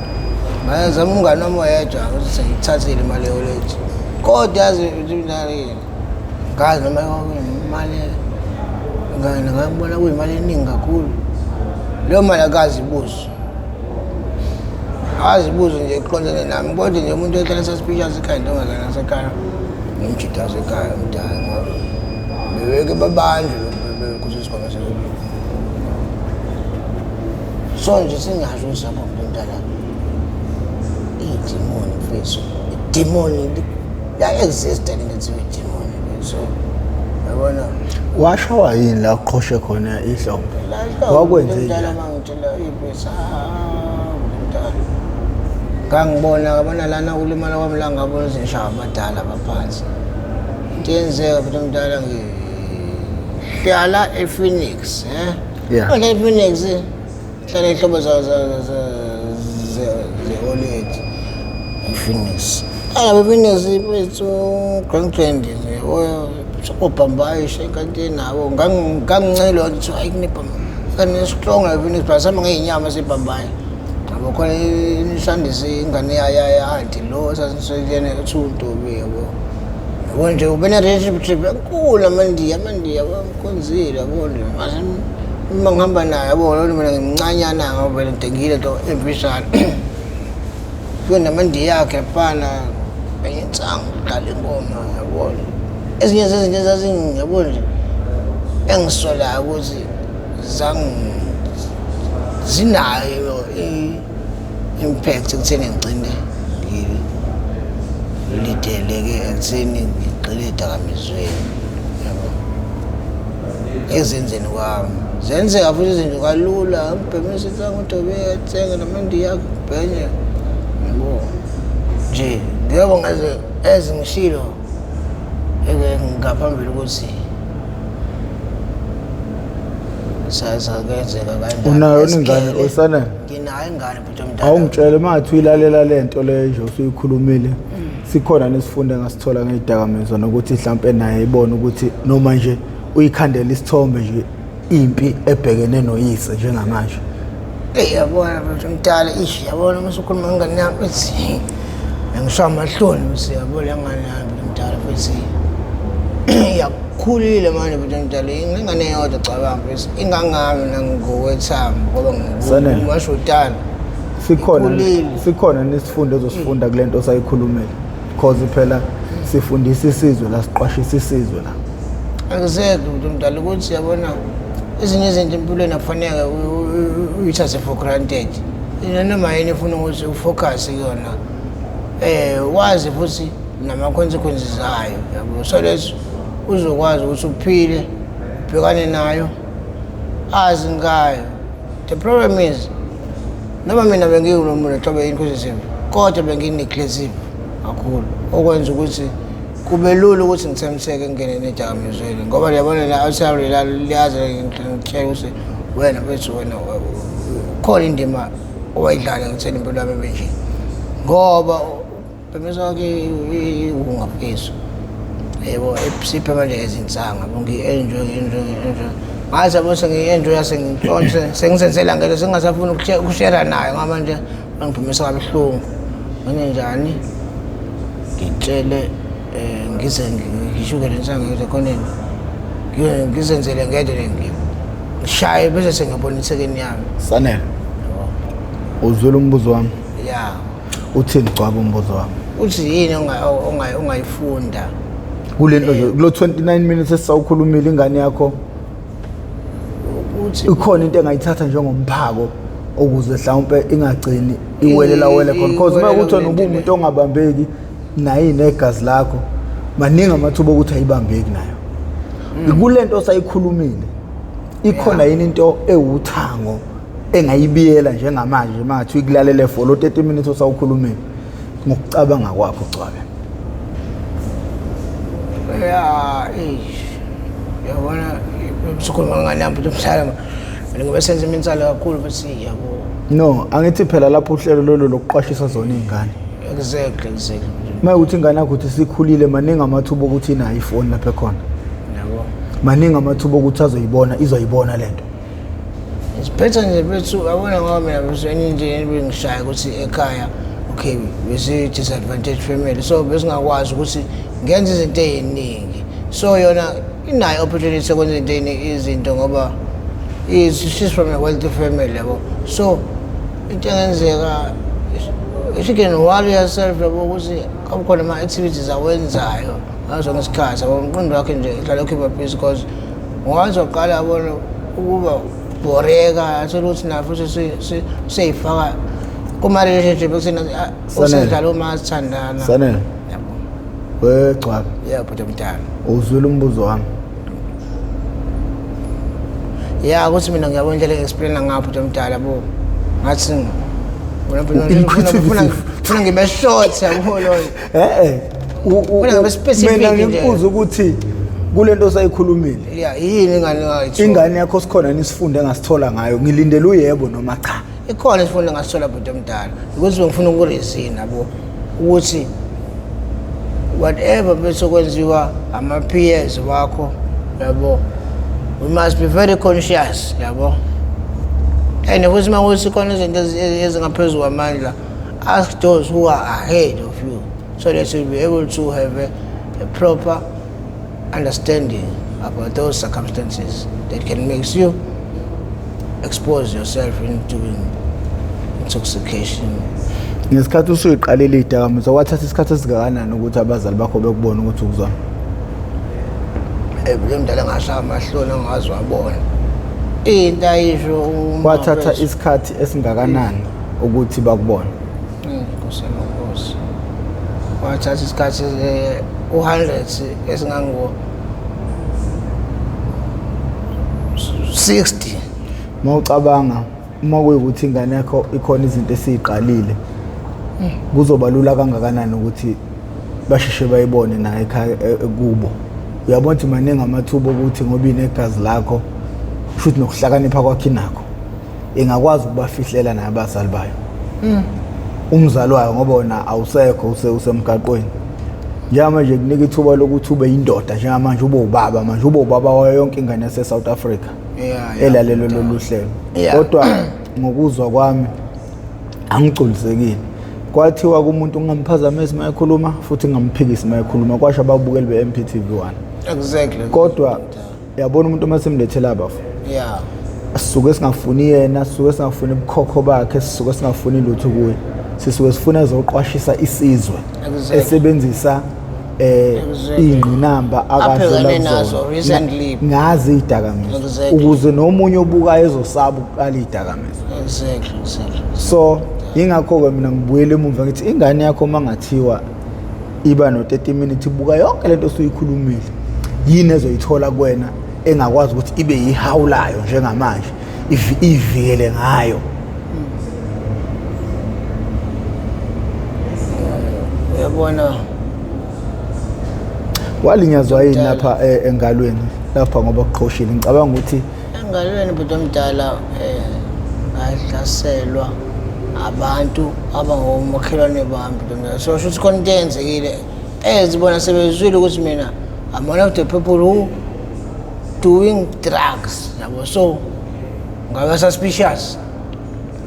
ngayazama umngane wami oyedwa ukuthi sengiyithathile imali yolethi, kodwa yazi ukuthi ngazi noma imali ngabona kuyimali eningi kakhulu leyo mali. Akazi ibuzo, akazi ibuzo nje eqondene nami, kodwa nje umuntu ohlala suspicious ekhaya, intombazane yasekhaya nomjida wasekhaya omdala, ngoba bebeke babanjwe kuthi isikhwama sekolweni. So nje singasho ukuthi sakho mntala idimoni, mfethu, idimoni liya-exista, lento ethiwa idimoni. So yabona. Washawa yini la uqhoshe khona ihlombe? Wakwenze mntala njani? Mangitshela ibhesi mntala, ngangibona, ngabona lana kulimala kwami la, ngabona izishaya abadala abaphansi. Into eyenzeka futhi mntala, ngihlala ePhoenix, eh. Hlala ePhoenix, hlala ihlobo ze-oledi ePhoenix. Hlala ePhoenix mfethu, grand grand obhambayi shenkantini nabo. Ngangincela ukuthi hayi, kunebhamba kane-strong ePhoenix, but sihamba ngey'nyama sebhambayi, yabo. Khona isandise ingane ya-anti lo sasiseyena ethiwa uNtobi, yabo. Yabo nje ube ne-relationship enkulu, amandiya, amandiya bamkhonzile, yabo nje. Mase uma ngihamba naye, yabo, lona mina ngimncanyana ngoba vele ngidengile nto emfishane. Fike namandiya akhe laphana, enye insangu, dlala ingoma, yabo. Ezinye zezinto ezazingi, yabo nje, engisolayo ukuthi zinayo i-impact ekutheni ngigcine ngilideleke ekutheni ngigxile ey'dakamizweni, yabo, ezenzeni kwami. Zenzeka futhi izinto kalula, ngibhemisa insangu, uDobe athenga namandiya akhe, kubhenye, yabo nje. Ngiyabo ngaze ezingishilo ngaphambili ukuthi sazakenzeka kanjani. Unayo ingane Esigele, osana? Nginayo ingane, bhuti omdala. Awungitshele uma ngathi uyilalela le nto leyo nje usuyikhulumile, sikhona nesifundo engasithola ngey'dakamizwa, nokuthi mhlampe naye ibone ukuthi noma nje uyikhandela isithombe nje impi ebhekene noyise njengamanje? Eyi, yabona bhuti omdala, ish, yabona uma usukhuluma ngengane yami ethi ngishaya amahloni ukuthi yabo le ngane yami, bhuti omdala, futhi iyakhulile manje, bhuti omdala, ingane eyodwa, cabanga futhi ingangami nangokwethambo ngoba Sanele. ngumashotana. Sikhona Ikhulile. sikhona nesifundo ezosifunda kule nto osayikhulumile, because phela sifundisa isizwe la, siqwashisa isizwe la. Exactly, bhuti omdala, ukuthi yabona ezinye izinto empilweni akufanele uyithathe for granted. Noma yini efuna ukuthi ufocus kuyona, wazi futhi nama-consequences ayo, yabo, so leso uzokwazi ukuthi uphile, ubhekane nayo, azi ngayo. The problem is noma mina bengiwulo muntu hlobo inclusive, kodwa bengi-neglective kakhulu, okwenza ukuthi kube lula ukuthi ngithembiseke ngingene nedakamizweni, ngoba liyabona la outside la liyazi, ngitshela ukuthi wena mfethu, wena khona indima owayidlala ngitheni impilo yami ibe nje, ngoba bhemisa kwakhe iwunga mfethu, yebo, siphe manje ezinsanga, yabo, ngi-enjoy, ngi-enjoy, ngi-enjoy. Ngathi yabo sengiyi-enjoya, sengintshontshe, sengizenzela ngelo, sengingasafuni ukushera nayo, ngoba manje bangiphumisa kabuhlungu. Ngenze njani? Ngitshele ngize ngishuke le nsangu ngize ekhoneni, ngizenzele ngedwa le, ngishaye bese sengiyabona ithekeni yami. Sanele, uzwile umbuzo wami? Ya. Uthini, Gcwaba, umbuzo wami? Uthi yini ongayifunda kule nto nje, kulo 29 minutes esisawukhulumile, ingane yakho? Uthi Ikhona into engayithatha njengomphako ukuze mhlawumpe ingagcini iwelela wele khona? Because uma Iwelela kuthi wena kule nto. ubuwumuntu ongabambeki naye negazi lakho, maningi amathuba okuthi ayibambeki nayo. Kule nto osayikhulumile, ikhona yini into ewuthango engayibiyela njengamanje uma ngathi uyikulalele for lo 30 minutes osawukhulumile, ngokucabanga kwakho, Gcwabe? Ya, eish. Yabona sikhuluma ngane yami futhi umhlala mina ngoba senze iminsalo kakhulu futhi yabo. No, angithi phela lapho uhlelo lolu lokuqwashisa zona iy'ngane. Exactly. Uma ukuthi ingane yakho ukuthi sikhulile, maningi amathuba okuthi inayo ifoni lapha ekhona. Yabo. Maningi amathuba okuthi azoyibona, izoyibona lento. Siphetha nje bethu, yabona, ngoba mina bese enye into ebengishaya ukuthi ekhaya, okay, besi disadvantage family, so besingakwazi ukuthi ngenze izinto ey'ningi, so yona inayo opportunity yokwenza izinto ey'ningi, izinto ngoba she's from a wealthy family, yabo. So into engenzeka, she can worry herself, yabo, ukuthi kukhona ama-activities awenzayo ngaso sonke isikhathi, yabo, umqondo wakhe nje ihlala ukhipha busy, because ungaze waqala, yabona, ukuba bhoreka, athole ukuthi nayo futhi seyifaka kuma-relationship ekuseni. Sanele. Usedlala uma sithandana. Sanele. Yabo. Wegcwaba. Yebo, bhuti omdala. Uzwile umbuzo wami? Ya, ukuthi mina ngiyabona indlela engi-explaina ngapho, bhuti omdala, yabo, ngathi Inquisitive. funa ngibe short, yabo, loyo. Eh. Funa ngibe specific Mina nje. ngikubuza ukuthi kulento osayikhulumile, Ya, yini ingane engayithola? Ingane yakho sikhona nisifunde engasithola ngayo? Ngilindele uyebo noma cha. Ikhona isifundo engasithola, bhuti omdala, ukuthi bengifuna ukurizina, yabo, ukuthi whatever bese kwenziwa ama-peers wakho, yabo, we must be very conscious, yabo, and futhi uma kuthi khona izinto ezingaphezu kwamandla, ask those who are ahead of you so that you'll be able to have a proper understanding about those circumstances that can make you expose yourself in doing intoxication. Ngesikhathi usuyiqalile iy'dakamizwa, kwathatha isikhathi esingakanani ukuthi abazali bakho bekubone ukuthi ukuzona? Lo mdala ngashaya amahloni angazi wabona into ayisho uma Kwathatha mfethu. isikhathi esingakanani ukuthi bakubone? Nkosi yamakhosi, wathatha isikhathi u-100 esingango 60. Uma ucabanga, uma kuyikuthi ingane yakho ikhona izinto esiyiqalile, kuzoba lula kangakanani ukuthi basheshe bayibone naye ekhaya kubo? Uyabona ukuthi maningi amathuba okuthi ngoba inegazi lakho futhi nokuhlakanipha kwakho inakho, ingakwazi ukubafihlela naye abazali bayo, umzali wayo, ngoba wona awusekho, usemgaqweni njengamanje. Kunika ithuba lokuthi ube yindoda njengamanje, ube ubaba manje, ube ubaba wayo yonke ingane yase-South Africa elalelo lolu hlelo. Kodwa ngokuzwa kwami angigculisekile. Kwathiwa kumuntu ungamphazamisi uma ekhuluma futhi ngingamphikisi uma ekhuluma, kwasho ababukeli be-MPTV 1. Kodwa yabona, umuntu uma simlethela abafo, sisuke singafuni yena, sisuke singafuni ubukhokho bakhe, sisuke singafuni lutho kuye, sisuke sifuna ezoqwashisa isizwe esebenzisa ingqinamba akadlula Abhekane nazo kuzona. Recently. Ngazi idakamizwa, ukuze nomunye obukayo ezosaba ukuqala idakamizwa. So yingakho-ke mina ngibuyele emuva ngithi ingane yakho uma ngathiwa iba no-30 minutes ibuka yonke lento osuyikhulumile, yini ezoyithola kuwena engakwazi ukuthi ibe yihawu layo njengamanje, ivikele ngayo? Uyabona. Walinyazwa yini Mdala. lapha engalweni lapha, ngoba kuqhoshile, ngicabanga ukuthi? Engalweni, bhuti omdala, ngahlaselwa abantu abangomakhelwane bami, bhuti omdala. So sho ukuthi khona into eyenzekile ezibona sebezwile ukuthi mina I'm one of the people who doing drugs, yabo, so ngaba suspicious,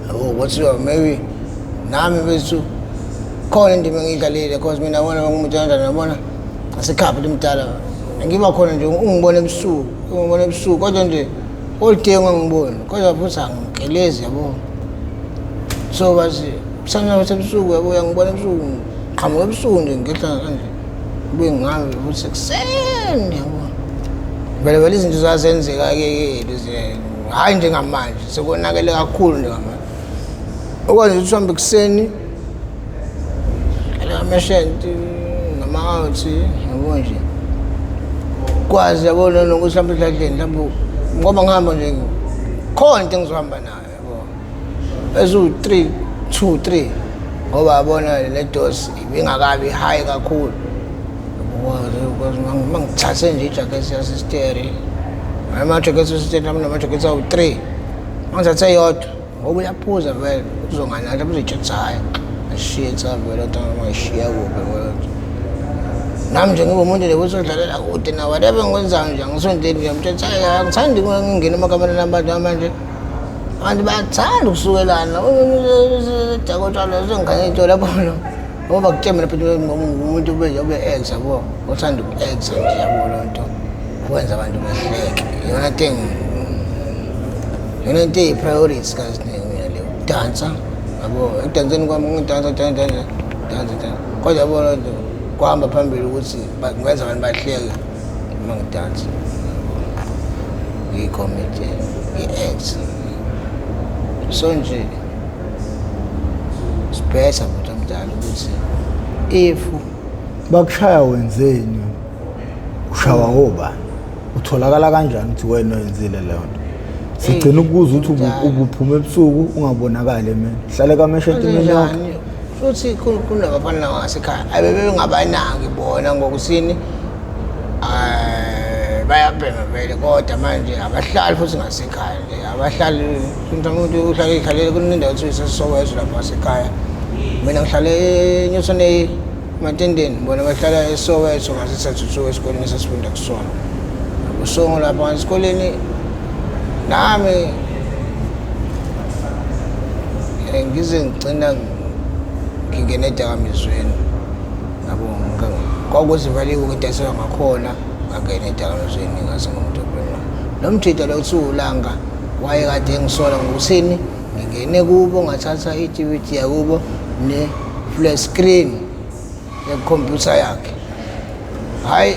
yabo, kwathiwa maybe nami bethu khona indima engiyidlalile, because mina yabona ngumuntu kanjani, yabona, ngasekhaya, bhuti omdala, ngiba khona nje ungibona ebusuku, ungibona ebusuku, kodwa nje all day ungangiboni, kodwa futhi angigelezi, yabo. So bathi kusana futhi ebusuku, yabo, uyangibona ebusuku, ngiqhamuka ebusuku nje, ngehla kanje, ngibuye ngihambe futhi ekuseni, yabo. Vele vele izinto zazenzeka-ke lezi, hhayi njengamanje sekonakele kakhulu. Njengamanje okwazi ukuthi uhambe ekuseni ameshenti nama-outhi, yabo, nje kwazi, yabo, nokuthi mhlawumbe edladleni mhlawumbe ngoba ngihamba nje khona into engizohamba nayo, yabo, eziwu-three, two, three, ngoba yabona le dose ibingakabi high kakhulu. Yabo, mangithathe nje ijakhethi yasisteri, amajakhethi yasisteri amajakhethi awu-3, mangithathe eyodwa ngoba uyaphuza vele uzonganatha uzitshela hhayi ashiye vele ngishiya kuphi kodwa. Nami nje ngibe umuntu nje usodlalela kude na whatever ngikwenzayo nje angisondeli nje ngimtshela hhayi angithandi ngingena emakamereni abantu manje. Abantu bayathanda ukusukelana. Dakotshwala sengikhanye into lapho ngoba bakutshela mina phela umuntu ube ube ex yabo othanda uku-ex nje yabo loo nto ukwenza abantu behleke iyona nto iyona nto eyi-priority kaziningi mina leyo ukudansa yabo ekudanseni kwami ngidansa dansa dansa dansa dansa kodwa yabo loo nto kuhamba phambili ukuthi ngenza abantu bahleke uma ngidansa ngiyi-comedian ngi-ex so nje sibhetha bhuti omdala ukuthi if Bakushaya wenzeni? Ushawa obani? Utholakala kanjani ukuthi wena oyenzile leyo nto? Sigcina ukubuza ukuthi ubuphuma ebusuku ungabonakali emini. Hlale kameshe imini yonke. Kanjani? Futhi kunabafana ngasekhaya abebengabanaki bona ngokuthini bayabhema vele kodwa manje abahlali futhi ngasekhaya nje abahlali umuntu uhlale ihlalele kunendawo ethiwa iseSoweto lapha ngasekhaya. Mina ngihlale eNewton A Matendeni, bona bahlala eSoweto ngase-32 esikoleni esasifunda kusona. Usongo lapha esikoleni nami ngize ngigcina ngingena edakamizweni yabo kwakuthi vele ukudayisela ngakhona ngangena edakamizweni ngase ngumuntu obhema. Lo mjida lo kuthiwa uLanga wayekade engisola ngokuthini ngingene kubo ngathatha i-DVD yakubo ne-flat screen yekhompyutha yakhe. Hhayi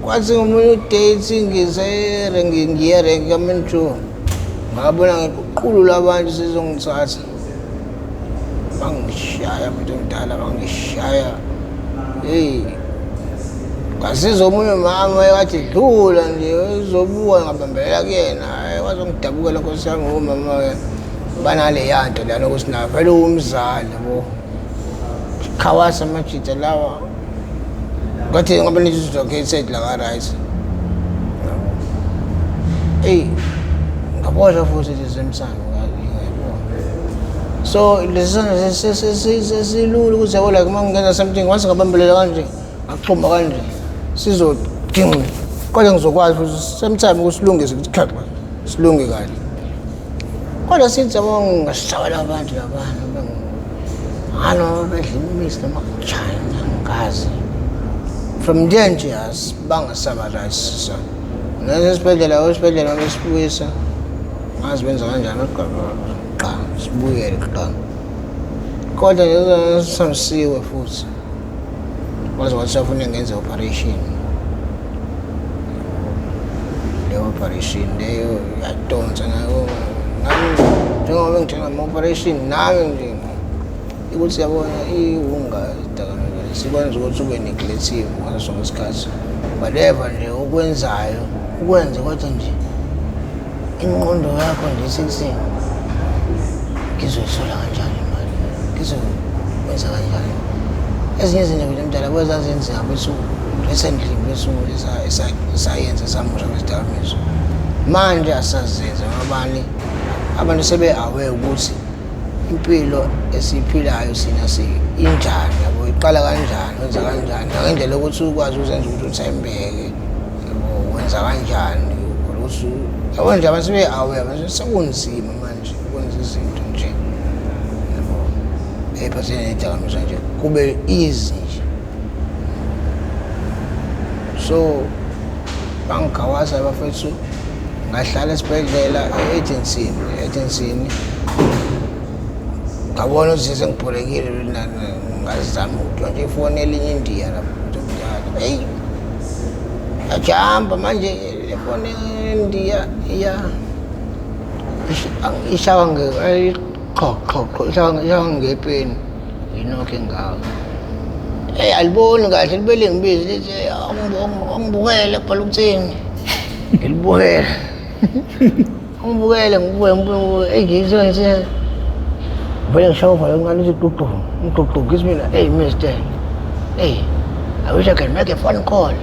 kwathi ngomunye udate ngiye erenki kaMentro ngabona ngequlu labantu sizongithatha bangishaya muntu omdala bangishaya. Heyi ngasiza omunye umama ekade edlula nje ezobuka ngabambelela kuyena, hhayi wazongidabukela nkosi yami omama-ke banaleya nto leyana ukuthi nayo vele uwumzali yabo. Khawasa amajita lawa ngathi ngoba nithi la ka-right. Eyi ngaboshwa futhi nje semsamo. So lesi sandla sesilula ukuthi yabo like uma ngingenza something once ngabambelela kanje ngaxhuma kanje sizoginqa kodwa ngizokwazi futhi same time ukusilungisa ukuthi khaxa silunge kahle. Kodwa sithi yabo ngasishawela abantu labana ngalo bedla imisi noma kuchina angikazi. From there nje asibangasaba right so. Nasesibhedlela esibhedlela besibuyisa ngazi benza kanjani qa sibuyele qa. Kodwa nje samsiwe futhi. Kwaze kwathi safuna ngenze operation. Leyo operation leyo yadonsa nayo nami njengoba ngithenga ama-operation nami nje ukuthi yabona iwunga idakamizwa sikwenza ukuthi ube neglective ngaso sonke isikhathi whatever nje okwenzayo ukwenze kodwa nje ingqondo yakho nje isithi ngizoyithola kanjani imali ngizokwenza kanjani ezinye izinto nje mdala kwezazenzeka besu recently besu esayenza samusha kwezidakamizwa manje asazenze ngobani abantu sebe-aware ukuthi impilo esiyiphilayo sina si injani yabo iqala kanjani wenza kanjani nangendlela yokuthi ukwazi ukuzenza ukuthi uthembeke yabo wenza kanjani ukuthi yabo nje abantu sebe-aware manje sekunzima manje ukwenza izinto nje yabo ey'phathene ney'dakamizwa nje kube easy nje. So bangigawasa abafethu ngahlala esibhedlela e-agency-ni ngabona ukuthi sengibhorekile ngazama ukutshontsha ifoni elinye indiya lapho mdala. Eyi ngajamba manje le foni endiya iya ishawa qho qho qho ishawa ngepeni yinokho engaka. Eyi aliboni kahle libe lingibize lithi angibukele kubhala ukuthini ngilibukele angibukele ngibuke ngibuke ngibuke eyi ngiyisho ngithi vele ngishawa uvalo oluncane lithi gqugqu ngigqugqu ngithi mina eyi mister eyi I wish I can make a phone call.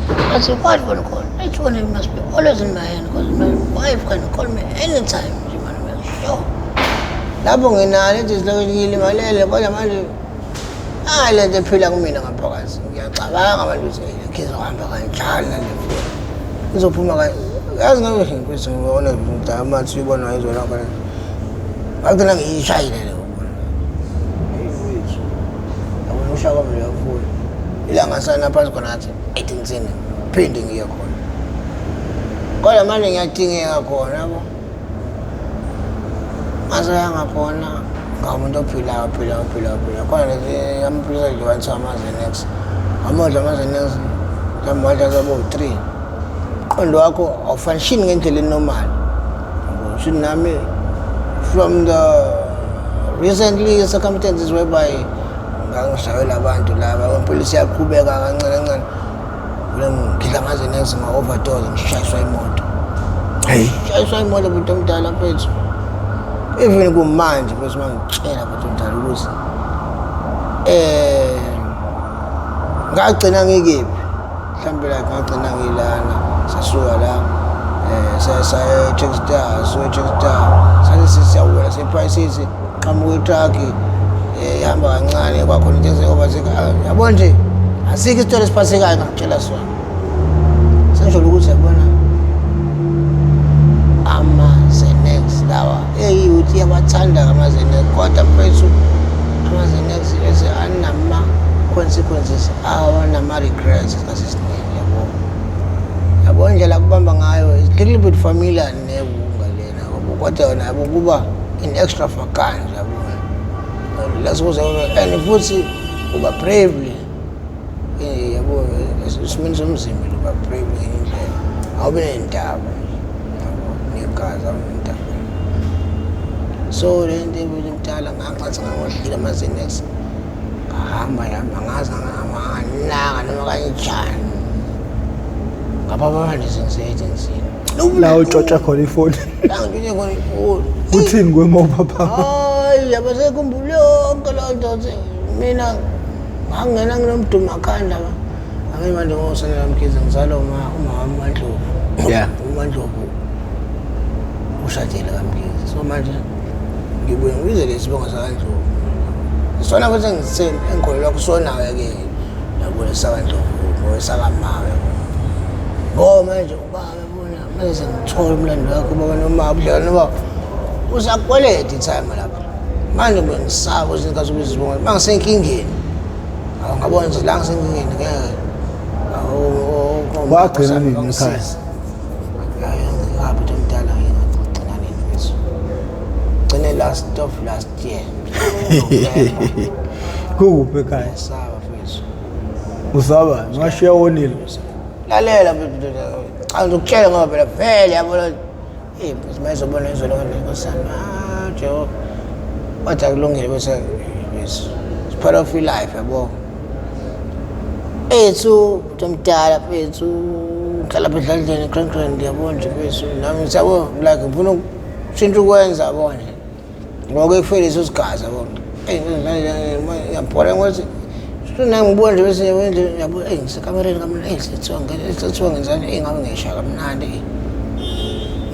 I said, what phone call? That phone it must be always in my hand because my wife can call me anytime. She wanna make sure. Lapho nginalo ethi ngilimalele kodwa manje hayi le nto ephila kumina ngaphakathi ngiyacabanga manje ukuthi ngizohamba kanjani nale foni izophuma yazi ngabe ngikwezi ngibona amathi uyibona izona khona ngagcina ngiyishayile leyo yabona ushaya kwami leyo foni ilanga sana phansi khona ngathi eqinisweni phinde ngiye khona kodwa manje ngiyadingeka khona yabo ngasayanga khona ngawumuntu ophilayo ophilayo ophilayo ophilayo khona lezi amaphilisi adliwa kuthiwa ama-Xanax amodla ama-Xanax mhlawumbe wadla sabo-three umqondo wakho awufunction ngendlela enormal yabo shuthi nami from the recently circumstances whereby ngangishayela abantu laba impilo isiyaqhubeka kancane kancane vele ngidla ama-Xanax nga-overdose ngishayiswa imoto. Hey. Shayiswa imoto bhuti omdala mfethu. Even kumanje mfethu uma ngikutshela bhuti omdala ukuthi ngagcina ngikephi mhlawumbe like ngagcina ngilana sasuka la saya e-Trackstar suka e-Trackstar sathi siyawela sePrice qhamuka i-truck ihamba kancane kwakhona into eze-overtake yabo nje asikho isitori esiphathekayo ngakutshela sona sengisho ukuthi yabona ama-Xanax lawa eyi-youth iyawathanda ama-Xanax kodwa mfethu ama-Xanax bese anama-consequences awanama-regrets isikhathi esiningi yabo yabo indlela akubamba ngayo is little bit familiar newunga lena yabo kodwa yona yabo kuba in extravagant yabo lasukuze and futhi uba bravely yabo esimeni somzimba uba brave ngenye indlela awube nendaba yabo negazi awube nendaba so le nto mdala ngangathi ngangodlile ama-Xanax ngahamba hamba ngaze nganaka noma kanjani ngapha manje sengise-agency La utshontsha khona ifoni. La ngitshontshe khona ifoni. Uthini kwema ubaba? Hayi abasekhumbuli yonke loo nto mina ngangena nginomdumakhanda ake manje ngoSanele Mkhize ngizalwa umama uMandlovu. UMandlovu ushadile kaMkhize so manje ngibuye ngibize lesi sibongo sakaNdlovu sona futhi engisithembi engikholelwa kusona-ke yabo lesakaNdlovu ngowesakamawe ngoba manje ubaba yabona manje sengithola umlando wakhe ubaba noma ubudlelwane babo usakweleta ithayima lapha manje ngibuye ngisaba kwezinye izikhathi ubiza izibongo uma ngisenkingeni ngabona nje la ngisenkingeni ngeke Wagcina nini ekhaya? Ngaphi omdala ngagcina nini mfethu gcine last of last year. Kukuphi ekhaya? Saba mfethu. Usaba ngashiya wonile. Lalela mfethu cha ngizokutshela ngoba phela vele yabona eh mfethu mayizobona izolo kanje nkosi yami ah Jehova kodwa kulungile bese yes it's part of your life yabo ethu omdala mfethu ngihlala lapha edladleni grand grand yabo nje mfethu nami siyabo like ngifuna ukushintsha ukwenza yabo nje ngoba kuyefike leso sigazi yabo eyi ngiyabhola ngokuthi nami ngibona nje bese nje yabo eyi ngisekamereni kamnandi eyi sekuthiwa ngenzani eyi ngabe ngiyishaya kamnandi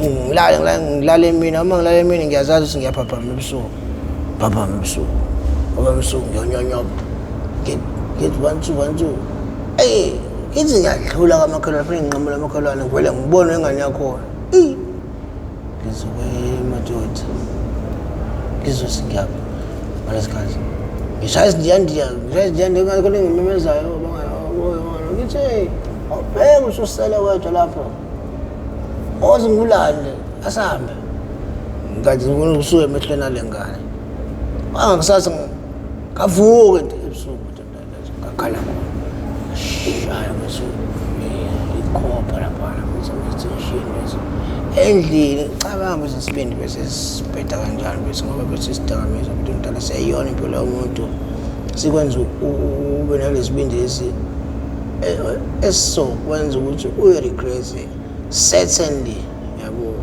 ngilale ngilale emini uma ngilale emini ngiyazazi ukuthi ngiyaphaphama ebusuku phaphama ebusuku ngoba ebusuku ngiyonyonyoba ngithi 1 2 1 2 eyi ngithi ngiyadlula kwamakhelwane funa nginqamula amakhelwane ngivele ngibone ingane yakhona eyi ngizobe madoda ngizothi ngiyapha ngalesikhathi ngishaya izindiyandiya ngishaya izindiyandiya khona engimemezayo ngithi hey awubheke ususele wedwa lapho oze ngulande asahambe ngathi ngifuna ukusuka emehlweni ale ngane wangakusasa ngavuka nje ebusuku ngakhala khona shaya bese ikhopha laphana bese ngithi bese endlini cabanga bese isibindi bese sibheda kanjani bese ngoba bese isidakamizwa ukuthi umntwana siyayiyona impilo yomuntu sikwenza ube nalesibindi lesi esizokwenza ukuthi uye-regret certainly yabo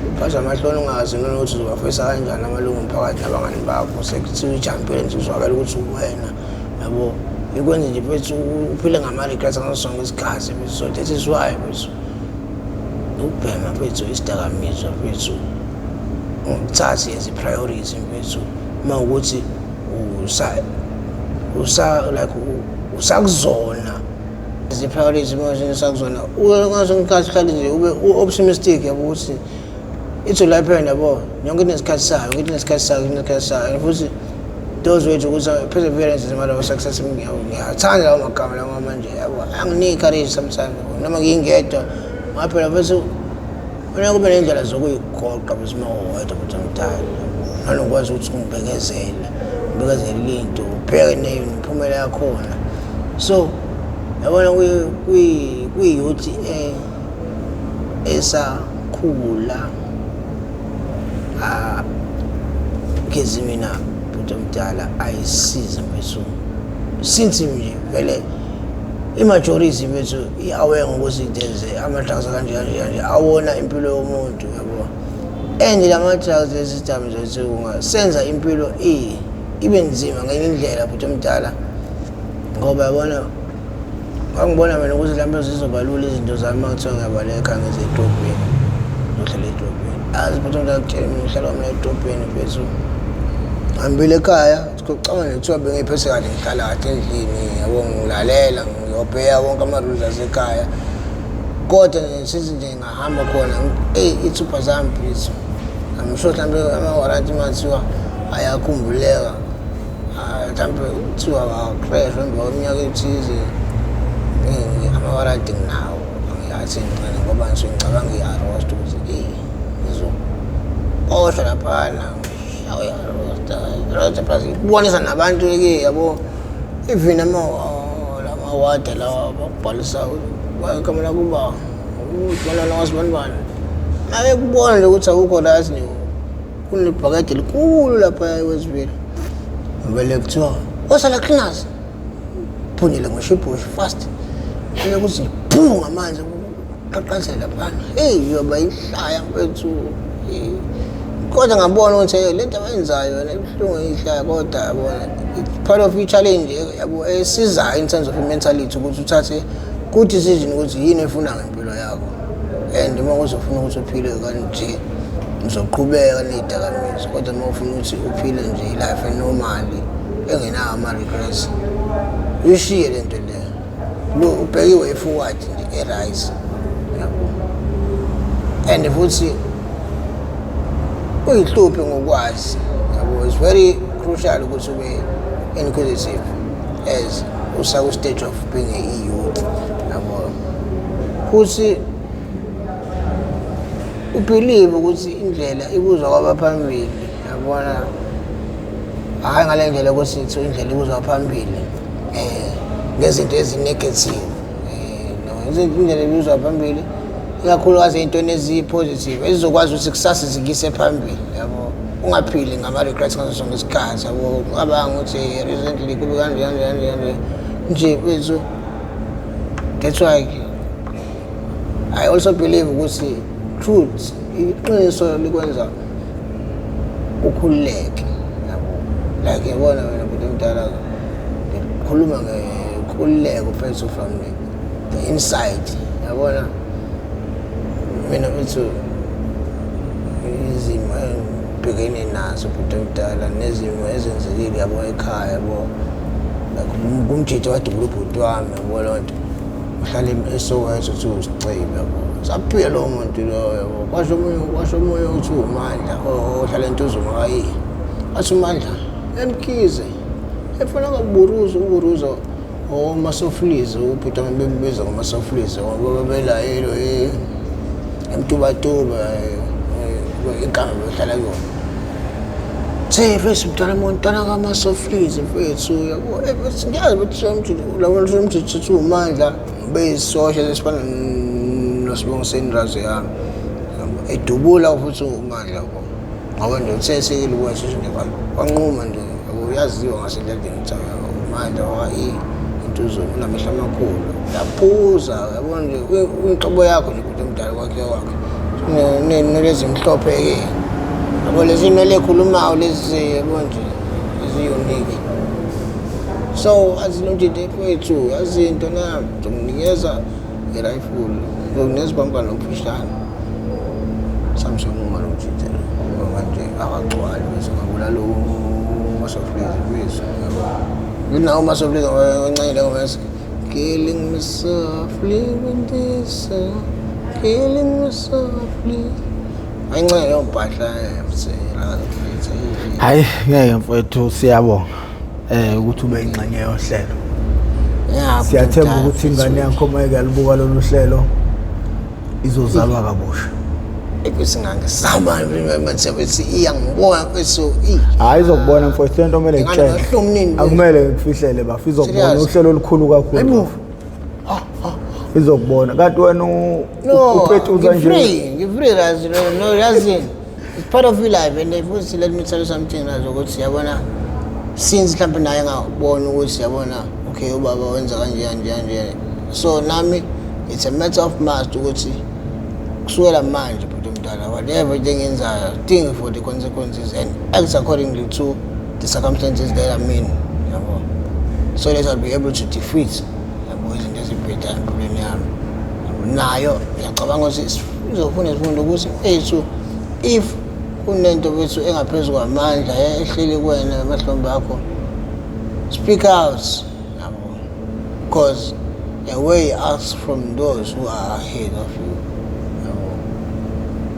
uphathwa amahloni ungazi noma ukuthi uzowafisa kanjani amalungu omphakathi nabangani bakho sekuthiwa ujampile nje uzwakala ukuthi uwena yabo. Ikwenze nje mfethu uphile ngama-regrets ngaso sonke isikhathi mfethu. So that is why mfethu ukubhema mfethu isidakamizwa mfethu ungakuthathi as i-priority mfethu, uma ukuthi usa like usakuzona as i-priority. Uma usakuzona ngaso ngesikhathi uhlale nje ube u-optimistic, yabo, ukuthi it will happen, yabo. Yonke inesikhathi sayo, yonke inesikhathi sayo, inesikhathi sayo. And futhi those words ukuthi perseverance is a matter of success, ngiyathanda lawo magama lawo manje, yabo, anginika courage sometimes, yabo. Noma ngingedwa ngaphela futhi kufanele kube nendlela zokuyigoqa bese uma uwedwa futhi omdala nanokwazi ukuthi ngibekezele, ngibekezele into, ubheke nemiphumela yakhona. So yabona kwi-youth esakhula, ah, ngezi mina bhuti omdala ayisize mfethu, since nje vele i-majority mfethu i-aware ngokuthi there's ama-drugs kanje kanje kanje awona impilo yomuntu, yabo. And lama-drugs lesidakamizwa zethu kungasenza impilo ibe nzima ngenye indlela, bhuti omdala, ngoba yabona ngangibona mina ukuthi mhlawumbe zizoba lula izinto zami uma kuthiwa ngiyabaleka ngize edrobheni, ngizohlala edrobheni. Azi bhuti omdala, kutshela mina uhlala mina edrobheni mfethu, ngihambile ekhaya kucabanga nje kuthiwa bengiyiphethe kahle, ngihlala kahle endlini, yabo, ngilalela, ngiyobheya wonke ama-rules asekhaya. Kodwa nje sithi nje ngahamba khona, eyi, iy'thupha zami mfethu, I'm sure mhlawumbe ama-warranty uma kuthiwa ayakhumbuleka, mhlawumbe kuthiwa wakreshwa emva kweminyaka ethize, ama-warranty nginawo, angiyathi ngincane ngoba ngisuke ngicabanga i-arrest ukuthi eyi ngizoboshwa laphana, i-arrest plus kubonisa nabantu-ke, yabo, even lama-wada lawa bakubhalisa igama lakuba ukuthi wasibani bani, make kubona nje ukuthi awukho la nje, kunebhakede elikhulu lapha eWestville, vele kuthiwa osala cleaners phunyele ngoshibhoshi fast, kuye kuthi phu ngamanzi kuqaqazela laphana. Heyi, yoba ihlaya mfethu. Kodwa ngabona ukuthi hey, lento abayenzayo yona ibuhlungu, ihlaya, kodwa yabona it's part of i-challenge, yabo, esizayo in terms of i-mentality ukuthi uthathe good decision ukuthi yini efuna ngempilo yakho. And uma uzofuna ukuthi uphile kanje, uzoqhubeka ney'dakamizwa, kodwa uma ufuna ukuthi uphile nje i-life e-normal engenawo ama-regrets, uyishiye le nto leyo, lo ubheke i-way forward nje e-right, yabo. And futhi uyihluphe ngokwazi, yabo. It's very crucial ukuthi ube inquisitive as usaku-stage of being a-youth, yabo. Futhi u-believe ukuthi indlela ibuzwa kwabaphambili, yabona, hhayi ngale ndlela ukuthi ithi indlela ibuzwa phambili ngezinto ezi-negative. No, indlela ibuzwa phambili ikakhulukazi ey'ntweni eziyi-positive ezizokwazi ukuthi kusasa zikuyise phambili, yabo. Ungaphili ngama-regrets ngaso sonke isikhathi, yabo, ucabanga ukuthi recently kube kanje kanje kanje kanje nje mfethu. That's why I also believe ukuthi truth, iqiniso likwenza ukhululeke, yabo. Like yabona wena bhuti omdala, ngikhuluma ngenkululeko mfethu from the inside, yabona. Mina mfethu izimo engibhekene nazo bhuti omdala nezimo ezenzekile, yabo, ekhaya, yabo, like kumjidi wadubula ubhuti wami, yabo, loo nto uhlala eSoweto kuthiwa uSicebi, yabo, saphila lowo muntu loyo, yabo. Kwasho omunye ukuthi uMandla ohlala eNtuzuma kayiye, athi uMandla emkhize efuna kaburuza uburuza omasoflizi, ubhuti wami bembiza ngomasoflizi ngoba belayelo eMtubatuba igama behlala kuyona. Thi mfethu, mntwana, mntwana kamasoflizi mfethu, yabo. Mfethu ngiyazi ukuthi labo mjidi uthi uMandla beyisosha esifana noSibongiseni Razo yami edubula futhi uMandla, yabo, ngoba nje uthe sekile kwethu nje wanquma nje, yabo, uyaziwa ngaseladini ukuthi uMandla Intuzuma unamehlo amakhulu, yaphuza, yabo nje inhlobo yakho nje bhuti omdala kwakhe kwakhe nenwele ezimhlophe-ke, yabo, lezi nwele ey'khulumayo lezi, yabo nje ezi-unique. So athi lo mjita mfethu, yazi into na, ngizokunikeza irayifuli, ngizokunikeza ibhamuka nomfishane. Samsung lo mjita lo, manje akagcwali bese ngabulala uMasoflizi mfethu, yabo. Nginawo uMasoflizi oncane le ngoma, "Killing me softly with this song, killing me softly." Ayincane leyo mpahla mfethu. Hayi, ngeke mfowethu, siyabonga ukuthi ube ingxenye yohlelo. Siyathemba ukuthi ingane yakho uma ikalibuka lolu hlelo izozalwa kabusha. Ekuthi ngangisaba manje iyangibona mfethu. Hayi, izokubona mfowethu, lento kumele ngikutshele. Akumele ngikufihlele bafu, izokubona. Serious? Uhlelo olukhulu kakhulu. Hayibo. Izokubona kanti wena No, upetuza nje. Ngifree, ngifree Razi, no, no, Razi. It's part of your life and futhi let me tell you something Razi, ukuthi yabona since mhlawumbe naye ngabona ukuthi yabona okay ubaba wenza kanje kanje kanje. So nami it's a matter of must ukuthi kusukela manje bhuti omdala, whatever into engiyenzayo, think for the consequences and act accordingly to the circumstances that I'm in, yabo, so that I'll be able to defeat, yabo, izinto ezibhedayo empilweni yami. Yabo, nayo ngiyacabanga ukuthi izofunda isifundo ukuthi ethu if kunento bethu engaphezu kwamandla ehleli kuwena emahlombe akho, speak out, yabo, because a way asks from those who are ahead of you, yabo,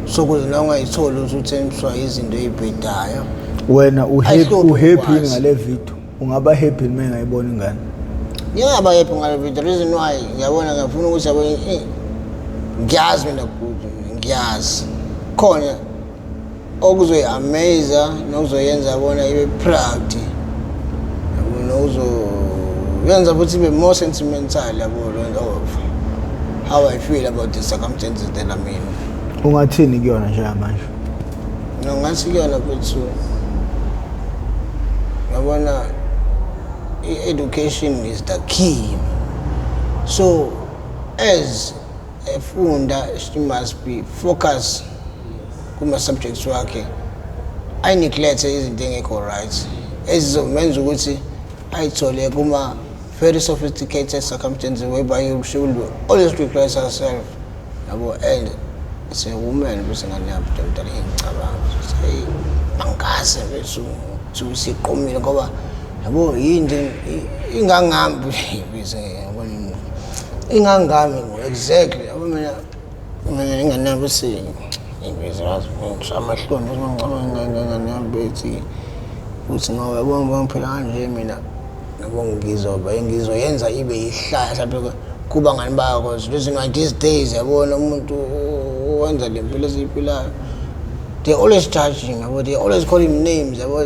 so kuze na ungayitholi ukuthi uthengiswa izinto ey'bhedayo. Wena uhappy? Ayihluphi Uhappy ukwazi. Ngale video ungaba happy uma engayibona ingane? Ngingaba happy ngale video. Reason why, ngiyabona, ngiyafuna ukuthi yabo ngiyazi mina good, ngiyazi khona okuzoyi-amaze nokuzoyenza yabona ibe proud, yabo, nokuzoyenza futhi ibe more sentimental, yabo, of how I feel about the circumstances that I'm in. Ungathini kuyona njengamanje? No, ngathi kuyona mfethu, yabona, i-education is the key. So as efunda she must be focused kuma-subjects wakhe, ayineglect izinto engekho right ezizomenza ukuthi ayithole kuma very sophisticated circumstances whereby she will always regret herself, yabo. And it's a woman bese ngane yami mdala, ngicabanga ukuthi hey, angikaze mfethu ukuthi siqomile ngoba yabo yinto ingangami bese yabona ingangami exactly, yabo. Mina ingane yami bese ngibiza amahloni bese ngicabanga ingane yami bethi futhi ngoba yabo ngiphila kanje mina, yabo, ngizoba ngizoyenza ibe yihlaya mhlawumbe kuba ngani bakho. Reason why these days yabona umuntu wenza le mpilo esiyiphilayo, they always judging, yabo, they always call him names, yabo.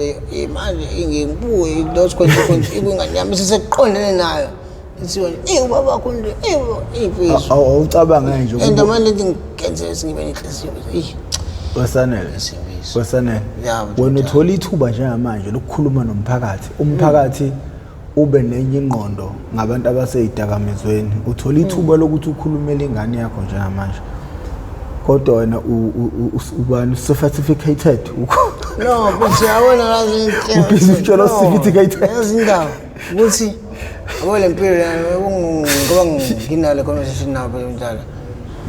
Manje ngibuke those consequences ikwingane yami sesekuqondene nayo, ithiwa eh ubaba wakho nje eh imfethu. Awucabange nje. And manje ngigenze ngibe nenhliziyo eh Wesanele. Isibizo. Wesanele. Ya, wena uthola ithuba njengamanje lokukhuluma nomphakathi, umphakathi ube nenye ingqondo ngabantu abaseyidakamizweni. Uthola ithuba lokuthi ukhulumele ingane yakho njengamanje, kodwa wena ubani certificated? No, but yabona lazi. Ubhizi utshela certificated. Yazi indaba ukuthi yabo le mpilo ngoba nginale conversation nabo mdala,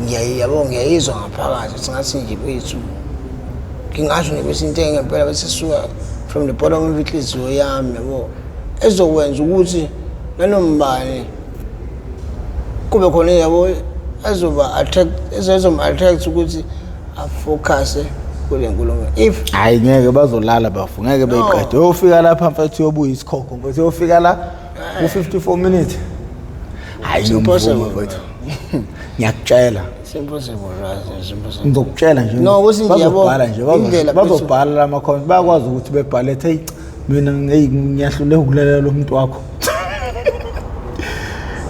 ngiyayabo, ngiyayizwa ngaphakathi ukuthi ngathi nje bethu ngingasho nje bese into engempela bese suka from the bottom of inhliziyo yami, yabo, ezokwenza ukuthi nanoma bani kube khona, yabo, ezoba attract, ezom attract ukuthi afocus kule nkulumo if Hayi, ngeke bazolala bafu, ngeke No. beyiqede. Uyofika lapha mfethu, uyobuya isikhokho mfethu, uyofika la ku-54 minutes, hayi. It's impossible. Ngiyomvuma mfethu, ngiyakutshela. It's impossible, right? It's impossible. Ngizokutshela nje. No, ukuthi nje yabo, bazobhala nje indlela bazobhala lama comments, bayakwazi ukuthi bebhale ethi hey, mina hey, ngiyahluleka ukulalela lo muntu wakho.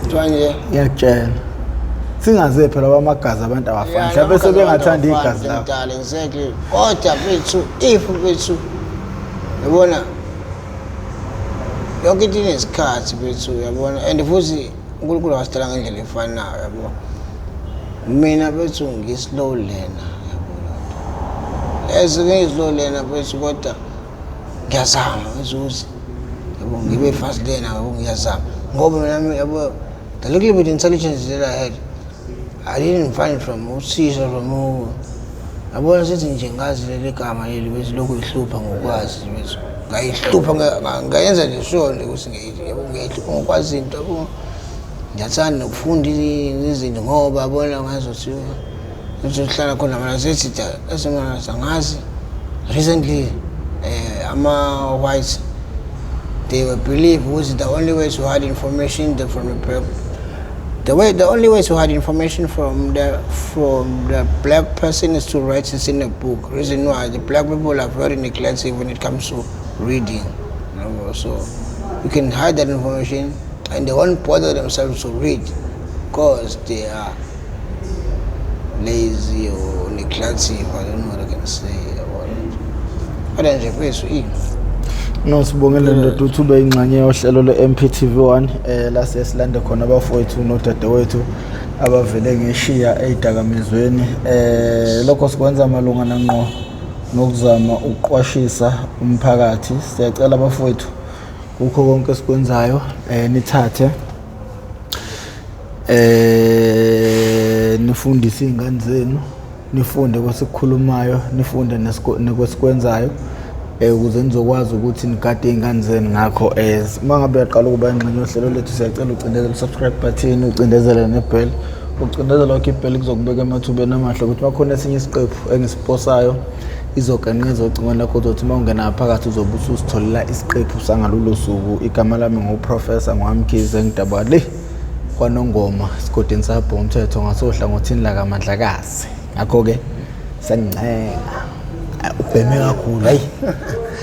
Kuthiwa nje Ngiyakutshela, singaze phela bamagazi abantu abafani, mhlawumbe sebengathanda igazi lakho. Mdala, exactly. Kodwa mfethu, if mfethu yabona yonke into inesikhathi mfethu, yabona, and futhi uNkulunkulu wasidala ngendlela efanayo, yabo. Mina mfethu ngi-slow learner, yabo, as ngiyi-slow learner mfethu, kodwa ngiyazama mfethu ukuthi Yabo, ngibe fast lena, yabo, ngiyazama ngoba mina, yabo, the little bit intelligence that I had, I didn't find from uthisha, from yabona, sithi nje ngazi leli gama leli, bese lokhu ihlupha ngokwazi, bese ngayihlupha, ngayenza nje sure nje ukuthi yabo, ngiyayihlupha ngokwazi into, yabo. Ngiyathanda nokufunda izinto ngoba yabona ngazothi ngizohlala khona mana sithi angazi. Recently, ama-whites, they were believe ukuthi the only way to hide information from the only way to hide information from the black person is to write it in a book. Reason why the black people are very neglected when it comes to reading. So you can hide that information and they won't bother themselves to read because they are lazy or neglective. I don't know what I can say about it. Kodwa nje mfethu, ini. No, sibongele ndoda ukuthi ube ingxenye yohlelo lwe-MPTV1, la siye silande khona abafowethu nodadewethu abavele ngeshiya ey'dakamizweni. Lokho sikwenza malungana ngqo nokuzama ukuqwashisa umphakathi. Siyacela abafowethu, kukho konke esikwenzayo, nithathe nifundise iy'ngane zenu, nifunde kwesikukhulumayo, nifunde nekwesikwenzayo, ukuze nizokwazi ukuthi nigade iy'ngane zenu. Ngakho uma ngabe uyaqala ukuba ingxenye yohlelo lethu, siyacela ucindezele u-subscribe button, ucindezele ne-bell. Ukucindezela kwakho i-bell kuzokubeka emathubeni amahle ukuthi makhona esinye isiqephu engisiposayo, izogenqeza ocingweni lakho. Uzothi uma ungena ngaphakathi, uzobe ususitholela isiqephu sangalolo suku. Igama lami nguProfessor Ngwamkhize, ngidabuka le KwaNongoma, esigodini sabhomthetho, ngasohlangothini lakaMandlakazi. Ngakho-ke sengincenga. Ayi, ubheme kakhulu, hayi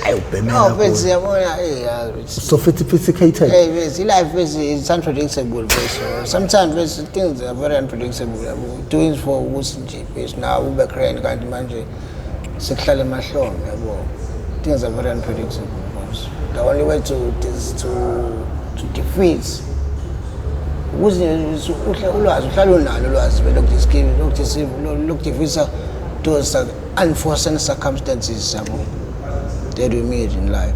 hayi, ubheme No, kakhulu. Mfethu, yabona, yeah, Sophisticated. Hey, mfethu, life is unpredictable, mfethu. Sometimes, mfethu, things are very unpredictable, yabo. Doing for ukuthi nje, mfethu, nawe ube grand, kanti manje sekuhlala emahlombe, yabo. Things are very unpredictable, mfethu. The only way is to defeat ukuze ulwazi uhlale unalo ulwazi vele lokudefeata those unforeseen circumstances, yabo, that we meet in life.